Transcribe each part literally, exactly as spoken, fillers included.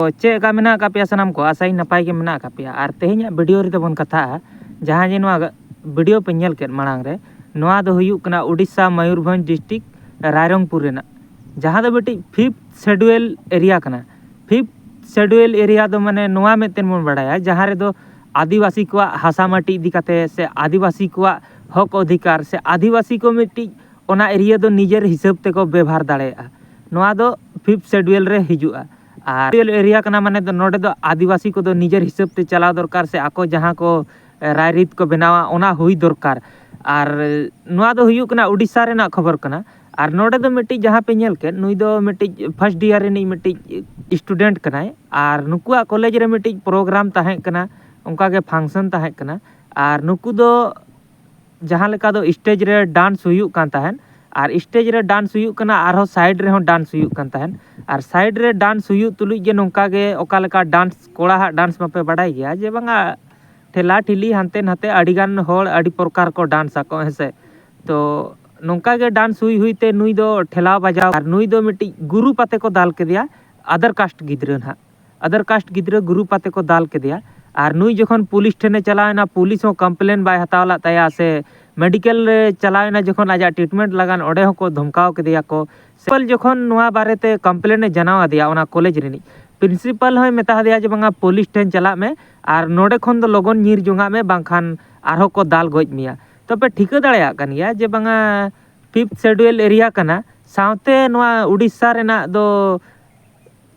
ᱛᱚ ᱪᱮᱫ ᱞᱮᱠᱟ ᱢᱮᱱᱟᱜ ᱟᱠᱟᱫ ᱯᱮᱭᱟ ᱥᱟᱱᱟᱢ ᱠᱚ? ᱟᱥᱟᱭᱟᱹᱧ ᱱᱟᱯᱟᱭ ᱜᱮ ᱢᱮᱱᱟᱜ ᱟᱠᱟᱫ ᱯᱮᱭᱟ᱾ ᱟᱨ ᱛᱮᱦᱮᱧᱟᱜ ᱵᱷᱤᱰᱤᱭᱳ ᱨᱮᱫᱚ ᱵᱚᱱ ᱠᱟᱛᱷᱟᱜᱼᱟ, ᱡᱟᱦᱟᱸ ᱡᱮ ᱱᱚᱣᱟ ᱵᱷᱤᱰᱤᱭᱳ ᱯᱮ ᱧᱮᱞ ᱠᱮᱫ ᱢᱟᱲᱟᱝ ᱨᱮ, ᱱᱚᱣᱟ ᱫᱚ ᱦᱩᱭᱩᱜ ᱠᱟᱱᱟ ᱩᱰᱤᱥᱟ ᱢᱚᱭᱩᱨᱵᱷᱚᱸᱡᱽ ᱰᱤᱥᱴᱨᱤᱠᱴ ᱨᱟᱭᱨᱚᱝᱯᱩᱨ ᱨᱮᱱᱟᱜ, ᱡᱟᱦᱟᱸ ᱫᱚ ᱢᱤᱫᱴᱤᱡ ᱯᱷᱤᱯᱛᱷ ᱥᱮᱰᱩᱭᱮᱞ ᱮᱨᱤᱭᱟ ᱠᱟᱱᱟ᱾ ᱯᱷᱤᱯᱛᱷ ᱥᱮᱰᱩᱭᱮᱞ ᱮᱨᱤᱭᱟ ᱫᱚ ᱢᱟᱱᱮ ᱱᱚᱣᱟ ᱢᱮᱱᱛᱮ ᱵᱚᱱ ᱵᱟᱲᱟᱭᱟ, ᱡᱟᱦᱟᱸ ᱨᱮᱫᱚ ᱟᱹᱫᱤᱵᱟᱹᱥᱤ ᱠᱚᱣᱟᱜ ᱦᱟᱥᱟ ᱢᱟᱹᱴᱤ ᱤᱫᱤ ᱠᱟᱛᱮ ᱥᱮ ᱟᱹᱫᱤᱵᱟᱹᱥᱤ ᱠᱚᱣᱟᱜ ᱦᱚᱠ ᱚᱫᱷᱤᱠᱟᱨ ᱥᱮ ᱟᱹᱫᱤᱵᱟᱹᱥᱤ ᱠᱚ ᱢᱤᱫᱴᱤᱡ ᱚᱱᱟ ᱮᱨᱤᱭᱟ ᱫᱚ ᱱᱤᱡᱮᱨ ᱦᱤᱥᱟᱹᱵ ᱛᱮᱠᱚ ᱵᱮᱵᱷᱟᱨ ᱫᱟᱲᱮᱭᱟᱜᱼᱟ, ᱱᱚᱣᱟ ᱫᱚ ᱯᱷᱤᱯᱛᱷ ᱥᱮᱰᱩᱭᱮᱞ ᱨᱮ ᱦᱤᱡᱩᱜᱼᱟ᱾ ᱟᱨ ᱥᱮᱰᱩᱭᱮᱞ ᱮᱨᱤᱭᱟ ᱠᱟᱱᱟ ᱢᱟᱱᱮ ᱫᱚ ᱱᱚᱰᱮ ᱫᱚ ᱟᱹᱫᱤᱵᱟᱹᱥᱤ ᱠᱚᱫᱚ ᱱᱤᱡᱮᱨ ᱦᱤᱥᱟᱹᱵ ᱛᱮ ᱪᱟᱞᱟᱣ ᱫᱚᱨᱠᱟᱨ ᱥᱮ ᱟᱠᱚ ᱡᱟᱦᱟᱸ ᱠᱚ ᱨᱟᱭᱨᱤᱛ ᱠᱚ ᱵᱮᱱᱟᱣᱟ, ᱚᱱᱟ ᱦᱩᱭ ᱫᱚᱨᱠᱟᱨ᱾ ᱟᱨ ᱱᱚᱣᱟ ᱫᱚ ᱦᱩᱭᱩᱜ ᱠᱟᱱᱟ ᱩᱰᱤᱥᱟ ᱨᱮᱱᱟᱜ ᱠᱷᱚᱵᱚᱨ ᱠᱟᱱᱟ᱾ ᱟᱨ ᱱᱚᱰᱮ ᱫᱚ ᱢᱤᱫᱴᱤᱡ ᱡᱟᱦᱟᱸ ᱯᱮ ᱧᱮᱞ ᱠᱮᱫ, ᱱᱩᱭ ᱫᱚ ᱢᱤᱫᱴᱤᱡ ᱯᱷᱟᱥᱴ ᱤᱭᱟᱨ ᱨᱤᱱᱤᱡ ᱢᱤᱫᱴᱤᱡ ᱥᱴᱩᱰᱮᱱᱴ ᱠᱟᱱᱟᱭ᱾ ᱟᱨ ᱱᱩᱠᱩᱣᱟᱜ ᱠᱚᱞᱮᱡᱽ ᱨᱮ ᱢᱤᱫᱴᱤᱡ ᱯᱨᱳᱜᱨᱟᱢ ᱛᱟᱦᱮᱸ ᱠᱟᱱᱟ, ᱚᱱᱠᱟᱜᱮ ᱯᱷᱟᱝᱥᱚᱱ ᱛᱟᱦᱮᱸ ᱠᱟᱱᱟ᱾ ᱟᱨ ᱱᱩᱠᱩ ᱫᱚ ᱡᱟᱦᱟᱸ ᱞᱮᱠᱟ ᱫᱚ ᱥᱴᱮᱡᱽ ᱨᱮ ᱰᱟᱱᱥ ᱦᱩᱭᱩᱜ ᱠᱟᱱ ᱛᱟᱦᱮᱸᱫ, ᱟᱨ ᱥᱴᱮᱡᱽ ᱨᱮ ᱰᱟᱱᱥ ᱦᱩᱭᱩᱜ ᱠᱟᱱᱟ, ᱟᱨᱦᱚᱸ ᱥᱟᱭᱤᱰ ᱨᱮᱦᱚᱸ ᱰᱟᱱᱥ ᱦᱩᱭᱩᱜ ᱠᱟᱱ ᱛᱟᱦᱮᱸᱫ᱾ ᱟᱨ ᱥᱟᱭᱤᱰ ᱨᱮ ᱰᱟᱱᱥ ᱦᱩᱭᱩᱜ ᱛᱩᱞᱩᱡ ᱜᱮ ᱱᱚᱝᱠᱟ ᱜᱮ ᱚᱠᱟ ᱞᱮᱠᱟ ᱰᱟᱱᱥ, ᱠᱚᱲᱟ ᱦᱟᱜ ᱰᱟᱱᱥ ᱢᱟᱯᱮ ᱵᱟᱰᱟᱭ ᱜᱮᱭᱟ ᱡᱮ ᱵᱟᱝᱟ, ᱴᱷᱮᱞᱟ ᱴᱷᱤᱞᱤ ᱦᱟᱱᱛᱮ ᱱᱟᱛᱮ ᱟᱹᱰᱤ ᱜᱟᱱ ᱦᱚᱲ ᱟᱹᱰᱤ ᱯᱨᱚᱠᱟᱨ ᱠᱚ ᱰᱟᱱᱥ ᱟᱠᱚ, ᱦᱮᱸ ᱥᱮ᱾ ᱛᱚ ᱱᱚᱝᱠᱟ ᱜᱮ ᱰᱟᱱᱥ ᱦᱩᱭ ᱦᱩᱭ ᱛᱮ ᱱᱩᱭ ᱫᱚ ᱴᱷᱮᱞᱟᱣ ᱵᱟᱡᱟᱣ, ᱟᱨ ᱱᱩᱭ ᱫᱚ ᱢᱤᱫᱴᱤᱡ ᱜᱩᱨᱩᱯ ᱟᱛᱮ ᱠᱚ ᱫᱟᱞ ᱠᱮᱫᱮᱭᱟ, ᱟᱫᱟᱨ ᱠᱟᱥᱴ ᱜᱤᱫᱽᱨᱟᱹ ᱱᱟᱦᱟᱜ, ᱟᱫᱟᱨ ᱠᱟᱥᱴ ᱜᱤᱫᱽᱨᱟᱹ ᱜᱩᱨᱩᱯ ᱟᱛᱮ ᱠᱚ ᱫᱟᱞ ᱠᱮᱫᱮᱭᱟ᱾ ᱟᱨ ᱱᱩᱭ ᱡᱚᱠᱷᱚᱱ ᱯᱩᱞᱤᱥ ᱴᱷᱮᱱᱮ ᱪᱟᱞᱟᱣᱮᱱᱟ, ᱯᱩᱞᱤᱥ ᱦᱚᱸ ᱠᱚᱢᱯᱞᱮᱱ ᱵᱟᱭ ᱦᱟᱛᱟᱣ ᱞᱮᱫ ᱛᱟᱭᱟ, ᱥᱮ ᱢᱮᱰᱤᱠᱮᱞ ᱨᱮ ᱪᱟᱞᱟᱣᱮᱱᱟ ᱡᱚᱠᱷᱚᱱ ᱟᱡᱟᱜ ᱴᱨᱤᱴᱢᱮᱱᱴ ᱞᱟᱜᱟᱱ, ᱚᱸᱰᱮ ᱦᱚᱸᱠᱚ ᱫᱷᱚᱢᱠᱟᱣ ᱠᱮᱫᱮᱭᱟ ᱠᱚ᱾ ᱯᱨᱤᱱᱥᱤᱯᱟᱞ ᱡᱚᱠᱷᱚᱱ ᱱᱚᱣᱟ ᱵᱟᱨᱮᱛᱮ ᱠᱚᱢᱯᱞᱮᱱ ᱮ ᱡᱟᱱᱟᱣ ᱟᱫᱮᱭᱟ ᱚᱱᱟ ᱠᱚᱞᱮᱡᱽ ᱨᱤᱱᱤᱡ, ᱯᱨᱤᱱᱥᱤᱯᱟᱞ ᱦᱚᱸᱭ ᱢᱮᱛᱟ ᱫᱮᱭᱟ ᱡᱮ ᱵᱟᱝᱟ, ᱯᱩᱞᱤᱥ ᱴᱷᱮᱱ ᱪᱟᱞᱟᱜ ᱢᱮ ᱟᱨ ᱱᱚᱰᱮ ᱠᱷᱚᱱ ᱫᱚ ᱞᱚᱜᱚᱱ ᱧᱤᱨ ᱡᱚᱝᱟᱜ ᱢᱮ, ᱵᱟᱝᱠᱷᱟᱱ ᱟᱨᱦᱚᱸ ᱠᱚ ᱫᱟᱞ ᱜᱚᱡ ᱢᱮᱭᱟ᱾ ᱛᱚᱯᱮ ᱴᱷᱤᱠᱟᱹ ᱫᱟᱲᱮᱭᱟᱜ ᱠᱟᱱ ᱜᱮᱭᱟ ᱡᱮ ᱵᱟᱝᱟ, ᱯᱷᱤᱯᱛᱷ ᱥᱮᱰᱩᱭᱮᱞ ᱮᱨᱤᱭᱟ ᱠᱟᱱᱟ, ᱥᱟᱶᱛᱮ ᱱᱚᱣᱟ ᱩᱰᱤᱥᱟ ᱨᱮᱱᱟᱜ ᱫᱚ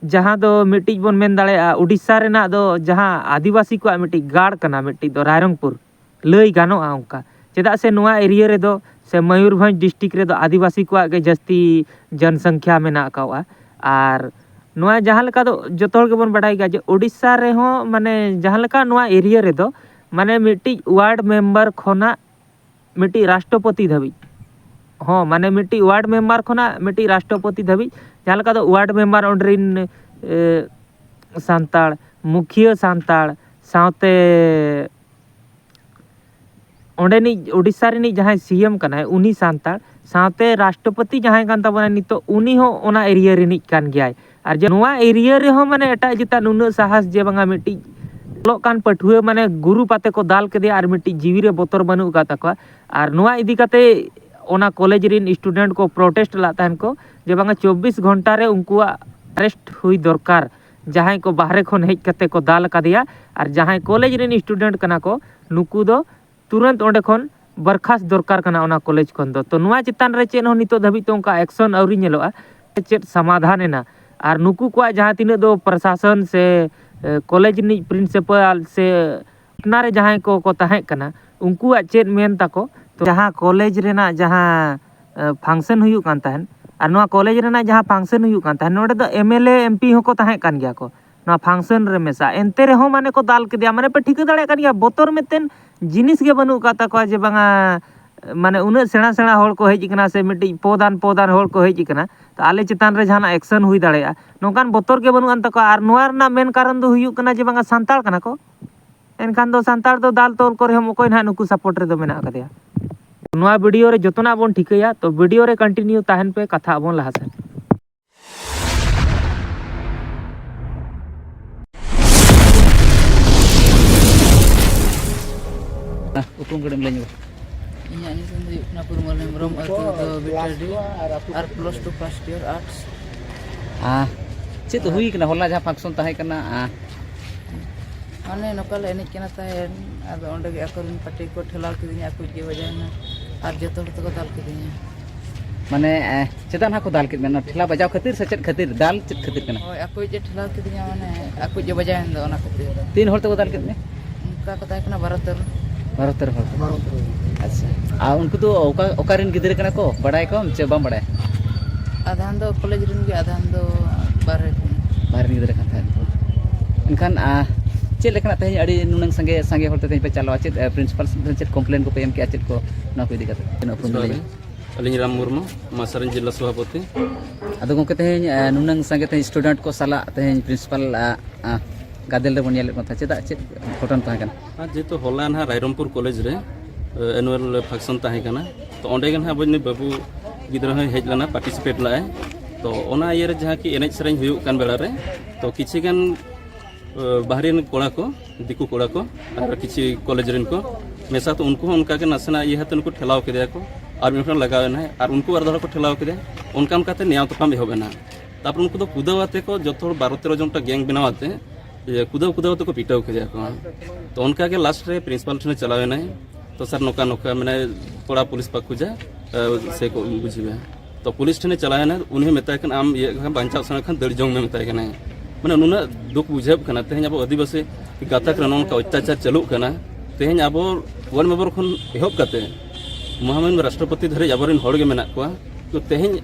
ᱡᱟᱦᱟᱸ ᱫᱚ ᱢᱤᱫᱴᱤᱡ ᱵᱚᱱ ᱢᱮᱱ ᱫᱟᱲᱮᱭᱟᱜᱼᱟ, ᱩᱰᱤᱥᱟ ᱨᱮᱱᱟᱜ ᱫᱚ ᱡᱟᱦᱟᱸ ᱟᱹᱫᱤᱵᱟᱹᱥᱤ ᱠᱚᱣᱟᱜ ᱢᱤᱫᱴᱤᱡ ᱜᱟᱲ ᱠᱟᱱᱟ, ᱢᱤᱫᱴᱤᱡ ᱫᱚ ᱨᱟᱭᱨᱚᱝᱯᱩᱨ ᱞᱟᱹᱭ ᱜᱟᱱᱚᱜᱼᱟ ᱚᱱᱠᱟ᱾ ᱪᱮᱫᱟᱜ ᱥᱮ ᱱᱚᱣᱟ ᱮᱨᱤᱭᱟ ᱨᱮᱫᱚ ᱥᱮ ᱢᱚᱭᱩᱨᱵᱷᱚᱸᱡᱽ ᱰᱤᱥᱴᱨᱤᱠᱴ ᱨᱮᱫᱚ ᱟᱹᱫᱤᱵᱟᱹᱥᱤ ᱠᱚᱣᱟᱜ ᱜᱮ ᱡᱟᱹᱥᱛᱤ ᱡᱚᱱᱥᱚᱝᱠᱷᱟ ᱢᱮᱱᱟᱜ ᱟᱠᱟᱫᱼᱟ᱾ ᱟᱨ ᱱᱚᱣᱟ ᱡᱟᱦᱟᱸ ᱞᱮᱠᱟ ᱫᱚ ᱡᱚᱛᱚ ᱦᱚᱲ ᱜᱮᱵᱚᱱ ᱵᱟᱰᱟᱭ ᱜᱮᱭᱟ ᱡᱮ ᱩᱰᱤᱥᱟ ᱨᱮᱦᱚᱸ ᱢᱟᱱᱮ ᱡᱟᱦᱟᱸ ᱞᱮᱠᱟ ᱱᱚᱣᱟ ᱮᱨᱤᱭᱟ ᱨᱮᱫᱚ ᱢᱟᱱᱮ ᱢᱤᱫᱴᱤᱡ ᱣᱟᱨᱰ ᱢᱮᱢᱵᱟᱨ ᱠᱷᱚᱱᱟᱜ ᱢᱤᱫᱴᱤᱡ ᱨᱟᱥᱴᱨᱚᱯᱚᱛᱤ ᱫᱷᱟᱹᱵᱤᱡ, ᱦᱚᱸ ᱢᱟᱱᱮ ᱢᱤᱫᱴᱤᱡ ᱣᱟᱨᱰ ᱢᱮᱢᱵᱟᱨ ᱠᱷᱚᱱᱟᱜ ᱢᱤᱫᱴᱤᱡ ᱨᱟᱥᱴᱨᱚᱯᱚᱛᱤ ᱫᱷᱟᱹᱵᱤᱡ, ᱡᱟᱦᱟᱸ ᱞᱮᱠᱟ ᱫᱚ ᱣᱟᱨᱰ ᱢᱮᱢᱵᱟᱨ ᱚᱸᱰᱮ ᱨᱤᱱ ᱮ, ᱥᱟᱱᱛᱟᱲ, ᱢᱩᱠᱷᱤᱭᱟᱹ ᱥᱟᱱᱛᱟᱲ, ᱥᱟᱶᱛᱮ ᱚᱸᱰᱮᱱᱤᱡ ᱩᱰᱤᱥᱟ ᱨᱤᱱᱤᱡ ᱡᱟᱦᱟᱸᱭ ᱥᱤ ᱮᱢ ᱠᱟᱱᱟᱭ ᱩᱱᱤ ᱥᱟᱱᱛᱟᱲ, ᱥᱟᱶᱛᱮ ᱨᱟᱥᱴᱨᱚᱯᱚᱛᱤ ᱡᱟᱦᱟᱸᱭ ᱠᱟᱱ ᱛᱟᱵᱚᱱᱟᱭ ᱱᱤᱛᱚᱜ ᱩᱱᱤ ᱦᱚᱸ ᱚᱱᱟ ᱮᱨᱤᱭᱟ ᱨᱤᱱᱤᱡ ᱠᱟᱱ ᱜᱮᱭᱟᱭ᱾ ᱟᱨ ᱡᱮ ᱱᱚᱣᱟ ᱮᱨᱤᱭᱟ ᱨᱮᱦᱚᱸ ᱢᱟᱱᱮ ᱮᱴᱟᱜ ᱡᱟᱹᱛᱟᱜ ᱱᱩᱱᱟᱹᱜ ᱥᱟᱦᱟᱥ ᱡᱮ ᱵᱟᱝᱟ ᱢᱤᱫᱴᱤᱡ ᱚᱞᱚᱜ ᱠᱟᱱ ᱯᱟᱹᱴᱷᱩᱣᱟᱹ ᱢᱟᱱᱮ ᱜᱩᱨᱩᱯ ᱟᱛᱮ ᱠᱚ ᱫᱟᱞ ᱠᱮᱫᱮᱭᱟ ᱟᱨ ᱢᱤᱫᱴᱤᱡ ᱡᱤᱣᱤ ᱨᱮ ᱵᱚᱛᱚᱨ ᱵᱟᱹᱱᱩᱜ ᱟᱠᱟᱫ ᱛᱟᱠᱚᱣᱟ᱾ ᱟᱨ ᱱᱚᱣᱟ ᱤᱫᱤ ᱠᱟᱛᱮ ᱚᱱᱟ ᱠᱚᱞᱮᱡᱽ ᱨᱮᱱ ᱥᱴᱩᱰᱮᱱᱴ ᱠᱚ ᱯᱨᱚᱴᱮᱥᱴ ᱞᱟᱜ ᱛᱟᱦᱮᱱ ᱠᱚ ᱡᱮ ᱵᱟᱝᱟ ᱪᱚᱵᱵᱤᱥ ᱜᱷᱚᱱᱴᱟ ᱨᱮ ᱩᱱᱠᱩᱣᱟᱜ ᱟᱨᱮᱥᱴ ᱦᱩᱭ ᱫᱚᱨᱠᱟᱨ, ᱡᱟᱦᱟᱸᱭ ᱠᱚ ᱵᱟᱦᱨᱮ ᱠᱷᱚᱱ ᱦᱮᱡ ᱠᱟᱛᱮ ᱠᱚ ᱫᱟᱞ ᱟᱠᱟᱫᱮᱭᱟ ᱟᱨ ᱡᱟᱦᱟᱸᱭ ᱠᱚᱞᱮᱡᱽ ᱨᱮᱱ ᱥᱴᱩᱰᱮᱱᱴ ᱠᱟᱱᱟ ᱠᱚ, ᱱᱩᱠᱩ ᱫᱚ ᱛᱩᱨᱟᱹᱱᱛ ᱚᱸᱰᱮ ᱠᱷᱚᱱ ᱵᱚᱨᱠᱷᱟᱥᱛ ᱫᱚᱨᱠᱟᱨ ᱠᱟᱱᱟ ᱚᱱᱟ ᱠᱚᱞᱮᱡᱽ ᱠᱷᱚᱱ ᱫᱚ᱾ ᱛᱚ ᱱᱚᱣᱟ ᱪᱮᱛᱟᱱ ᱨᱮ ᱪᱮᱫ ᱦᱚᱸ ᱱᱤᱛᱚᱜ ᱫᱷᱟᱹᱵᱤᱡ ᱛᱮ ᱚᱱᱠᱟ ᱮᱠᱥᱚᱱ ᱟᱹᱣᱨᱤ ᱧᱮᱞᱚᱜᱼᱟ, ᱪᱮᱫ ᱥᱚᱢᱟᱫᱷᱟᱱ ᱮᱱᱟ᱾ ᱟᱨ ᱱᱩᱠᱩ ᱠᱚᱣᱟᱜ ᱡᱟᱦᱟᱸ ᱛᱤᱱᱟᱹᱜ ᱫᱚ ᱯᱨᱚᱥᱟᱥᱚᱱ ᱥᱮ ᱮ, ᱠᱚᱞᱮᱡᱽ ᱨᱤᱱᱤᱡ ᱯᱨᱤᱱᱥᱤᱯᱟᱞ ᱥᱮ ᱯᱟᱴᱱᱟ ᱨᱮ ᱡᱟᱦᱟᱸᱭ ᱠᱚ ᱠᱚ ᱛᱟᱦᱮᱸ ᱠᱟᱱᱟ, ᱩᱱᱠᱩᱣᱟᱜ ᱪᱮᱫ ᱢᱮᱱ ᱛᱟᱠᱚ? ᱛᱚ ᱡᱟᱦᱟᱸ ᱠᱚᱞᱮᱡᱽ ᱨᱮᱱᱟᱜ ᱡᱟᱦᱟᱸ ᱯᱷᱟᱝᱥᱮᱱ ᱦᱩᱭᱩᱜ ᱠᱟᱱ ᱛᱟᱦᱮᱸᱫ, ᱟᱨ ᱱᱚᱣᱟ ᱠᱚᱞᱮᱡᱽ ᱨᱮᱱᱟᱜ ᱡᱟᱦᱟᱸ ᱯᱷᱟᱝᱥᱮᱱ ᱦᱩᱭᱩᱜ ᱠᱟᱱ ᱛᱟᱦᱮᱸᱫ, ᱱᱚᱰᱮ ᱫᱚ M L A M P ᱦᱚᱸᱠᱚ ᱛᱟᱦᱮᱸ ᱠᱟᱱ ᱜᱮᱭᱟ ᱠᱚ ᱱᱚᱣᱟ ᱯᱷᱟᱝᱥᱮᱱ ᱨᱮ ᱢᱮᱥᱟ᱾ ᱮᱱᱛᱮ ᱨᱮᱦᱚᱸ ᱢᱟᱱᱮ ᱠᱚ ᱫᱟᱞ ᱠᱮᱫᱮᱭᱟ, ᱢᱟᱱᱮ ᱯᱮ ᱴᱷᱤᱠᱟᱹ ᱫᱟᱲᱮᱭᱟᱜ ᱠᱟᱱ ᱜᱮᱭᱟ, ᱵᱚᱛᱚᱨ ᱢᱤᱫᱴᱮᱱ ᱡᱤᱱᱤᱥ ᱜᱮ ᱵᱟᱹᱱᱩᱜ ᱟᱠᱟᱫ ᱛᱟᱠᱚᱣᱟ ᱡᱮ ᱵᱟᱝᱟ ᱢᱟᱱᱮ ᱩᱱᱟᱹᱜ ᱥᱮᱬᱟ ᱥᱮᱬᱟ ᱦᱚᱲ ᱠᱚ ᱦᱮᱡ ᱟᱠᱟᱱᱟ ᱥᱮ ᱢᱤᱫᱴᱤᱡ ᱯᱚᱫᱟᱱ ᱯᱚᱫᱟᱱ ᱦᱚᱲ ᱠᱚ ᱦᱮᱡ ᱟᱠᱟᱱᱟ, ᱛᱚ ᱟᱞᱮ ᱪᱮᱛᱟᱱ ᱨᱮ ᱡᱟᱦᱟᱱᱟᱜ ᱮᱠᱥᱮᱱ ᱦᱩᱭ ᱫᱟᱲᱮᱭᱟᱜᱼᱟ, ᱱᱚᱝᱠᱟᱱ ᱵᱚᱛᱚᱨ ᱜᱮ ᱵᱟᱹᱱᱩᱜ ᱟᱱ ᱛᱟᱠᱚᱣᱟ᱾ ᱟᱨ ᱱᱚᱣᱟ ᱨᱮᱱᱟᱜ ᱢᱮᱱ ᱠᱟᱨᱚᱱ ᱫᱚ ᱦᱩᱭᱩᱜ ᱠᱟᱱᱟ ᱡᱮ ᱵᱟᱝᱟ ᱥᱟᱱᱛᱟᱲ ᱠᱟᱱᱟ ᱠᱚ, ᱮᱱᱠᱷᱟᱱ ᱫᱚ ᱥᱟᱱᱛᱟᱲ ᱫᱚ ᱫᱟᱞ ᱛᱚᱞ ᱠᱚᱨᱮ ᱦᱚᱸ ᱚᱠᱚᱭ ᱱᱟᱦᱟᱜ ᱱᱩᱠᱩ ᱥᱟᱯᱳᱨᱴ ᱨᱮᱫᱚ ᱢᱮᱱᱟᱜ ᱟᱠᱟᱫᱮᱭᱟ? ᱱᱚᱣᱟ ᱵᱷᱤᱰᱤᱭᱳ ᱨᱮ ᱡᱚᱛᱚᱱᱟᱜ ᱵᱚᱱ ᱴᱷᱤᱠᱟᱹᱭᱟ, ᱛᱚ ᱵᱷᱤᱰᱤᱭᱳ ᱨᱮ ᱠᱚᱱᱴᱤᱱᱤᱭᱩ ᱛᱟᱦᱮᱱ ᱯᱮ, ᱠᱟᱛᱷᱟ ᱟᱵᱚᱱ ᱞᱟᱦᱟ ᱥᱮᱫ᱾ ᱩᱯᱨᱩᱢ ᱠᱟᱹᱴᱤᱡ ᱮᱢ ᱞᱟᱹᱭ ᱧᱚᱜᱟ᱾ ᱤᱧᱟᱹᱜ ᱧᱩᱛᱩᱢ ᱫᱚ ᱦᱩᱭᱩᱜ ᱠᱟᱱᱟ ᱯᱩᱨᱢᱚᱞ ᱦᱮᱢᱵᱨᱚᱢ, ᱟᱹᱛᱩ ᱫᱚ ᱵᱤᱴᱟᱰᱤ ᱟᱨ plus two first year arts. ᱟᱨ ᱪᱮᱫ ᱦᱩᱭ ᱠᱟᱱᱟ ᱦᱚᱞᱟ ᱡᱟᱦᱟᱸ ᱯᱷᱟᱝᱥᱚᱱ ᱛᱟᱦᱮᱸ ᱠᱟᱱᱟ? ᱟᱨ ᱢᱟᱱᱮ ᱱᱚᱝᱠᱟ ᱞᱮ ᱮᱱᱮᱡ ᱠᱟᱱᱟ ᱛᱟᱦᱮᱸᱫ, ᱟᱫᱚ ᱚᱸᱰᱮ ᱜᱮ ᱟᱠᱚᱨᱮᱱ ᱯᱟᱴᱤ ᱠᱚ ᱴᱷᱮᱞᱟᱣ ᱠᱤᱫᱤᱧᱟ, ᱟᱠᱚ ᱜᱮ ᱵᱟᱡᱟᱣᱮᱱᱟ ᱟᱨ ᱡᱚᱛᱚ ᱦᱚᱲ ᱛᱮᱠᱚ ᱫᱟᱞ ᱠᱤᱫᱤᱧᱟ᱾ ᱢᱟᱱᱮ ᱮ, ᱪᱮᱫᱟᱜ ᱱᱟᱦᱟᱜ ᱠᱚ ᱫᱟᱞ ᱠᱮᱫ ᱢᱮᱭᱟ? ᱚᱱᱟ ᱴᱷᱮᱞᱟᱣ ᱵᱟᱡᱟᱣ ᱠᱷᱟᱹᱛᱤᱨ ᱥᱮ ᱪᱮᱫ ᱠᱷᱟᱹᱛᱤᱨ? ᱫᱟᱞ ᱪᱮᱫ ᱠᱷᱟᱹᱛᱤᱨ ᱠᱟᱱᱟ? ᱦᱳᱭ, ᱟᱠᱚ ᱜᱮ ᱴᱷᱮᱞᱟᱣ ᱠᱤᱫᱤᱧᱟ, ᱢᱟᱱᱮ ᱟᱠᱚ ᱜᱮ ᱵᱟᱡᱟᱣᱮᱱ ᱫᱚ ᱚᱱᱟ ᱠᱷᱟᱹᱛᱤᱨ᱾ ᱛᱤᱱ ᱦᱚᱲ ᱛᱮᱠᱚ ᱫᱟᱞ ᱠᱮᱫ ᱢᱮᱭᱟ? ᱚᱱᱠᱟ ᱠᱚ ᱛᱟᱦᱮᱸ ᱠᱟᱱᱟ ᱵᱟᱨᱚ ᱛᱮᱨᱚ᱾ ᱵᱟᱨᱚ ᱛᱮᱨᱚ ᱦᱚᱲ᱾ ᱟᱪᱪᱷᱟ, ᱟᱨ ᱩᱱᱠᱩ ᱫᱚ ᱚᱠᱟ, ᱚᱠᱟ ᱨᱮᱱ ᱜᱤᱫᱽᱨᱟᱹ ᱠᱟᱱᱟ ᱠᱚ, ᱵᱟᱲᱟᱭ ᱠᱚᱣᱟᱢ ᱪᱮ ᱵᱟᱢ ᱵᱟᱲᱟᱭᱟ? ᱟᱫᱷᱟᱱ ᱫᱚ ᱠᱚᱞᱮᱡᱽ ᱨᱮᱱ ᱜᱮ, ᱟᱫᱷᱟᱱ ᱫᱚ ᱵᱟᱨᱦᱮ ᱠᱷᱚᱱ᱾ ᱵᱟᱦᱨᱮ ᱨᱮᱱ ᱜᱤᱫᱽᱨᱟᱹ ᱠᱟᱱ ᱛᱟᱦᱮᱸᱫ ᱠᱚ᱾ ᱮᱱᱠᱷᱟᱱ ᱟ, ᱪᱮᱫ ᱞᱮᱠᱟᱱᱟᱜ ᱛᱮᱦᱮᱧ ᱟᱹᱰᱤ ᱱᱩᱱᱟᱹᱝ ᱥᱟᱸᱜᱮ, ᱥᱟᱸᱜᱮ ᱦᱚᱲ ᱛᱮ ᱛᱮᱦᱮᱧ ᱯᱮ ᱪᱟᱞᱟᱣᱟ? ᱪᱮᱫ ᱮ, ᱯᱨᱤᱱᱥᱤᱯᱟᱞ ᱥᱮᱫ ᱪᱮᱫ ᱠᱚᱢᱯᱞᱮᱱ ᱠᱚᱯᱮ ᱮᱢ ᱠᱮᱜᱼᱟ? ᱪᱮᱫ ᱠᱚ ᱱᱚᱣᱟ ᱠᱚ ᱤᱫᱤ ᱠᱟᱛᱮ ᱛᱤᱱᱟᱹᱜ ᱩᱯᱨᱩᱢ ᱡᱚᱦᱟᱨ ᱵᱤᱱ ᱜᱮ᱾ ᱞᱟᱹᱭᱟ? ᱟᱹᱞᱤᱧ ᱨᱟᱢ ᱢᱩᱨᱢᱩ, ᱢᱟᱥᱟᱨᱮᱱ ᱡᱮᱞᱟ ᱥᱚᱵᱷᱟᱯᱚᱛᱤ᱾ ᱟᱫᱚ ᱜᱚᱢᱠᱮ, ᱛᱮᱦᱮᱧ ᱮ, ᱱᱩᱱᱟᱹᱝ ᱥᱟᱸᱜᱮ ᱛᱮᱦᱮᱧ ᱥᱴᱩᱰᱮᱱᱴ ᱠᱚ ᱥᱟᱞᱟᱜ ᱛᱮᱦᱮᱧ ᱯᱨᱤᱱᱥᱤᱯᱟᱞ ᱟ, ᱟ, ᱜᱟᱫᱮᱞ ᱨᱮᱵᱚᱱ ᱧᱮᱞᱮᱫ ᱠᱚ ᱛᱟᱦᱮᱸᱫ, ᱪᱮᱫᱟᱜ, ᱪᱮᱫ ᱜᱷᱚᱴᱚᱱ ᱛᱟᱦᱮᱸ ᱠᱟᱱᱟ? ᱟᱨ ᱡᱮᱦᱮᱛᱩ ᱦᱚᱞᱟ ᱱᱟᱦᱟᱜ ᱨᱟᱭᱨᱚᱝᱯᱩᱨ ᱠᱚᱞᱮᱡᱽ ᱨᱮ ᱮᱱᱩᱣᱟᱞ ᱯᱷᱟᱝᱥᱚᱱ ᱛᱟᱦᱮᱸ ᱠᱟᱱᱟ, ᱛᱚ ᱚᱸᱰᱮ ᱜᱮ ᱱᱟᱦᱟᱜ ᱟᱵᱚ ᱱᱩᱭ ᱵᱟᱹᱵᱩ ᱜᱤᱫᱽᱨᱟᱹ ᱦᱚᱸᱭ ᱦᱮᱡ ᱞᱮᱱᱟ, ᱯᱟᱨᱴᱤᱥᱤᱯᱮᱴ ᱞᱮᱫᱼᱟᱭ᱾ ᱛᱚ ᱚᱱᱟ ᱤᱭᱟᱹ ᱨᱮ ᱡᱟᱦᱟᱸ ᱠᱤ ᱮᱱᱮᱡ ᱥᱮᱨᱮᱧ ᱦᱩᱭᱩᱜ ᱠᱟᱱ ᱵᱮᱲᱟ ᱨᱮ, ᱛᱚ ᱠᱤᱪᱷᱤ ᱜᱟᱱ ᱵᱟᱦᱨᱮ ᱨᱮᱱ ᱠᱚᱲᱟ ᱠᱚ, ᱫᱤᱠᱩ ᱠᱚᱲᱟ ᱠᱚ ᱟᱨ ᱠᱤᱪᱷᱤ ᱠᱚᱞᱮᱡᱽ ᱨᱮᱱ ᱠᱚ ᱢᱮᱥᱟ, ᱛᱚ ᱩᱱᱠᱩ ᱦᱚᱸ ᱚᱱᱠᱟ ᱜᱮ ᱱᱟᱥᱮᱱᱟᱜ ᱤᱭᱟᱹ ᱦᱟᱛᱮ ᱩᱱᱠᱩ ᱴᱷᱮᱞᱟᱣ ᱠᱮᱫᱮᱭᱟ ᱠᱚ, ᱟᱨ ᱢᱤᱫ ᱦᱚᱲ ᱞᱟᱜᱟᱣ ᱮᱱᱟᱭ, ᱟᱨ ᱩᱱᱠᱩ ᱟᱨ ᱫᱷᱟᱨᱟ ᱠᱚ ᱴᱷᱮᱞᱟᱣ ᱠᱮᱫᱮᱭᱟ᱾ ᱚᱱᱠᱟ ᱚᱱᱠᱟᱛᱮ ᱱᱮᱭᱟᱣ ᱛᱟᱯᱟᱢ ᱮᱦᱚᱵ ᱮᱱᱟ᱾ ᱛᱟᱨᱯᱚᱨ ᱩᱱᱠᱩ ᱫᱚ ᱠᱩᱫᱟᱹᱣ ᱟᱛᱮ ᱠᱚ, ᱡᱚᱛᱚ ᱦᱚᱲ ᱵᱟᱨᱚ ᱛᱮᱨᱚ ᱡᱚᱱ ᱴᱟ ᱜᱮᱝ ᱵᱮᱱᱟᱣ ᱟᱛᱮ, ᱤᱭᱟᱹ, ᱠᱩᱫᱟᱹᱣ ᱠᱩᱫᱟᱹᱣ ᱟᱛᱮ ᱠᱚ ᱯᱤᱴᱟᱹᱣ ᱠᱮᱫᱮᱭᱟ ᱠᱚ᱾ ᱛᱚ ᱚᱱᱠᱟ ᱜᱮ ᱞᱟᱥᱴ ᱨᱮ ᱯᱨᱤᱱᱥᱤᱯᱟᱞ ᱴᱷᱮᱱᱮ ᱪᱟᱞᱟᱣ ᱮᱱᱟᱭ᱾ ᱛᱚ ᱥᱟᱨ, ᱱᱚᱝᱠᱟ ᱱᱚᱝᱠᱟ ᱢᱟᱱᱮ ᱠᱚᱲᱟ ᱯᱩᱞᱤᱥ ᱯᱟᱠ ᱠᱷᱚᱡᱟ, ᱥᱮ ᱠᱚ ᱵᱩᱡᱷᱟᱹᱣᱟ᱾ ᱛᱚ ᱯᱩᱞᱤᱥ ᱴᱷᱮᱱᱮ ᱪᱟᱞᱟᱣ ᱮᱱᱟ, ᱩᱱᱤ ᱦᱚᱸ ᱢᱮᱛᱟᱭ ᱠᱟᱱᱟ, "ᱟᱢ ᱤᱭᱟᱹ ᱠᱷᱟᱱ ᱵᱟᱧᱪᱟᱣ ᱥᱟᱱᱟ ᱠᱷᱟᱱ ᱫᱟᱹᱲ ᱡᱚᱝ ᱢᱮ," ᱢᱮᱛᱟᱭ ᱠᱟᱱᱟᱭ᱾ ᱢᱟᱱᱮ ᱱᱩᱱᱟᱹᱜ ᱫᱩᱠ ᱵᱩᱡᱷᱟᱹᱜ ᱠᱟᱱᱟ, ᱛᱮᱦᱮᱧ ᱟᱵᱚ ᱟᱹᱫᱤᱵᱟᱹᱥᱤ ᱜᱟᱛᱟᱠ ᱨᱮ ᱱᱚᱜᱼᱚ ᱱᱚᱝᱠᱟ ᱚᱛᱛᱟᱪᱟᱨ ᱪᱟᱹᱞᱩᱜ ᱠᱟᱱᱟ᱾ ᱛᱮᱦᱮᱧ ᱟᱵᱚ ᱳᱣᱟᱨᱰ ᱢᱮᱢᱵᱟᱨ ᱠᱷᱚᱱ ᱮᱦᱚᱵ ᱠᱟᱛᱮ ᱢᱚᱦᱟᱢᱟᱹᱦᱤᱢ ᱨᱟᱥᱴᱨᱚᱯᱚᱛᱤ ᱫᱷᱟᱹᱨᱤᱡ ᱟᱵᱚᱨᱮᱱ ᱦᱚᱲ ᱜᱮ ᱢᱮᱱᱟᱜ ᱠᱚᱣᱟ᱾ ᱛᱚ ᱛᱮᱦᱮᱧ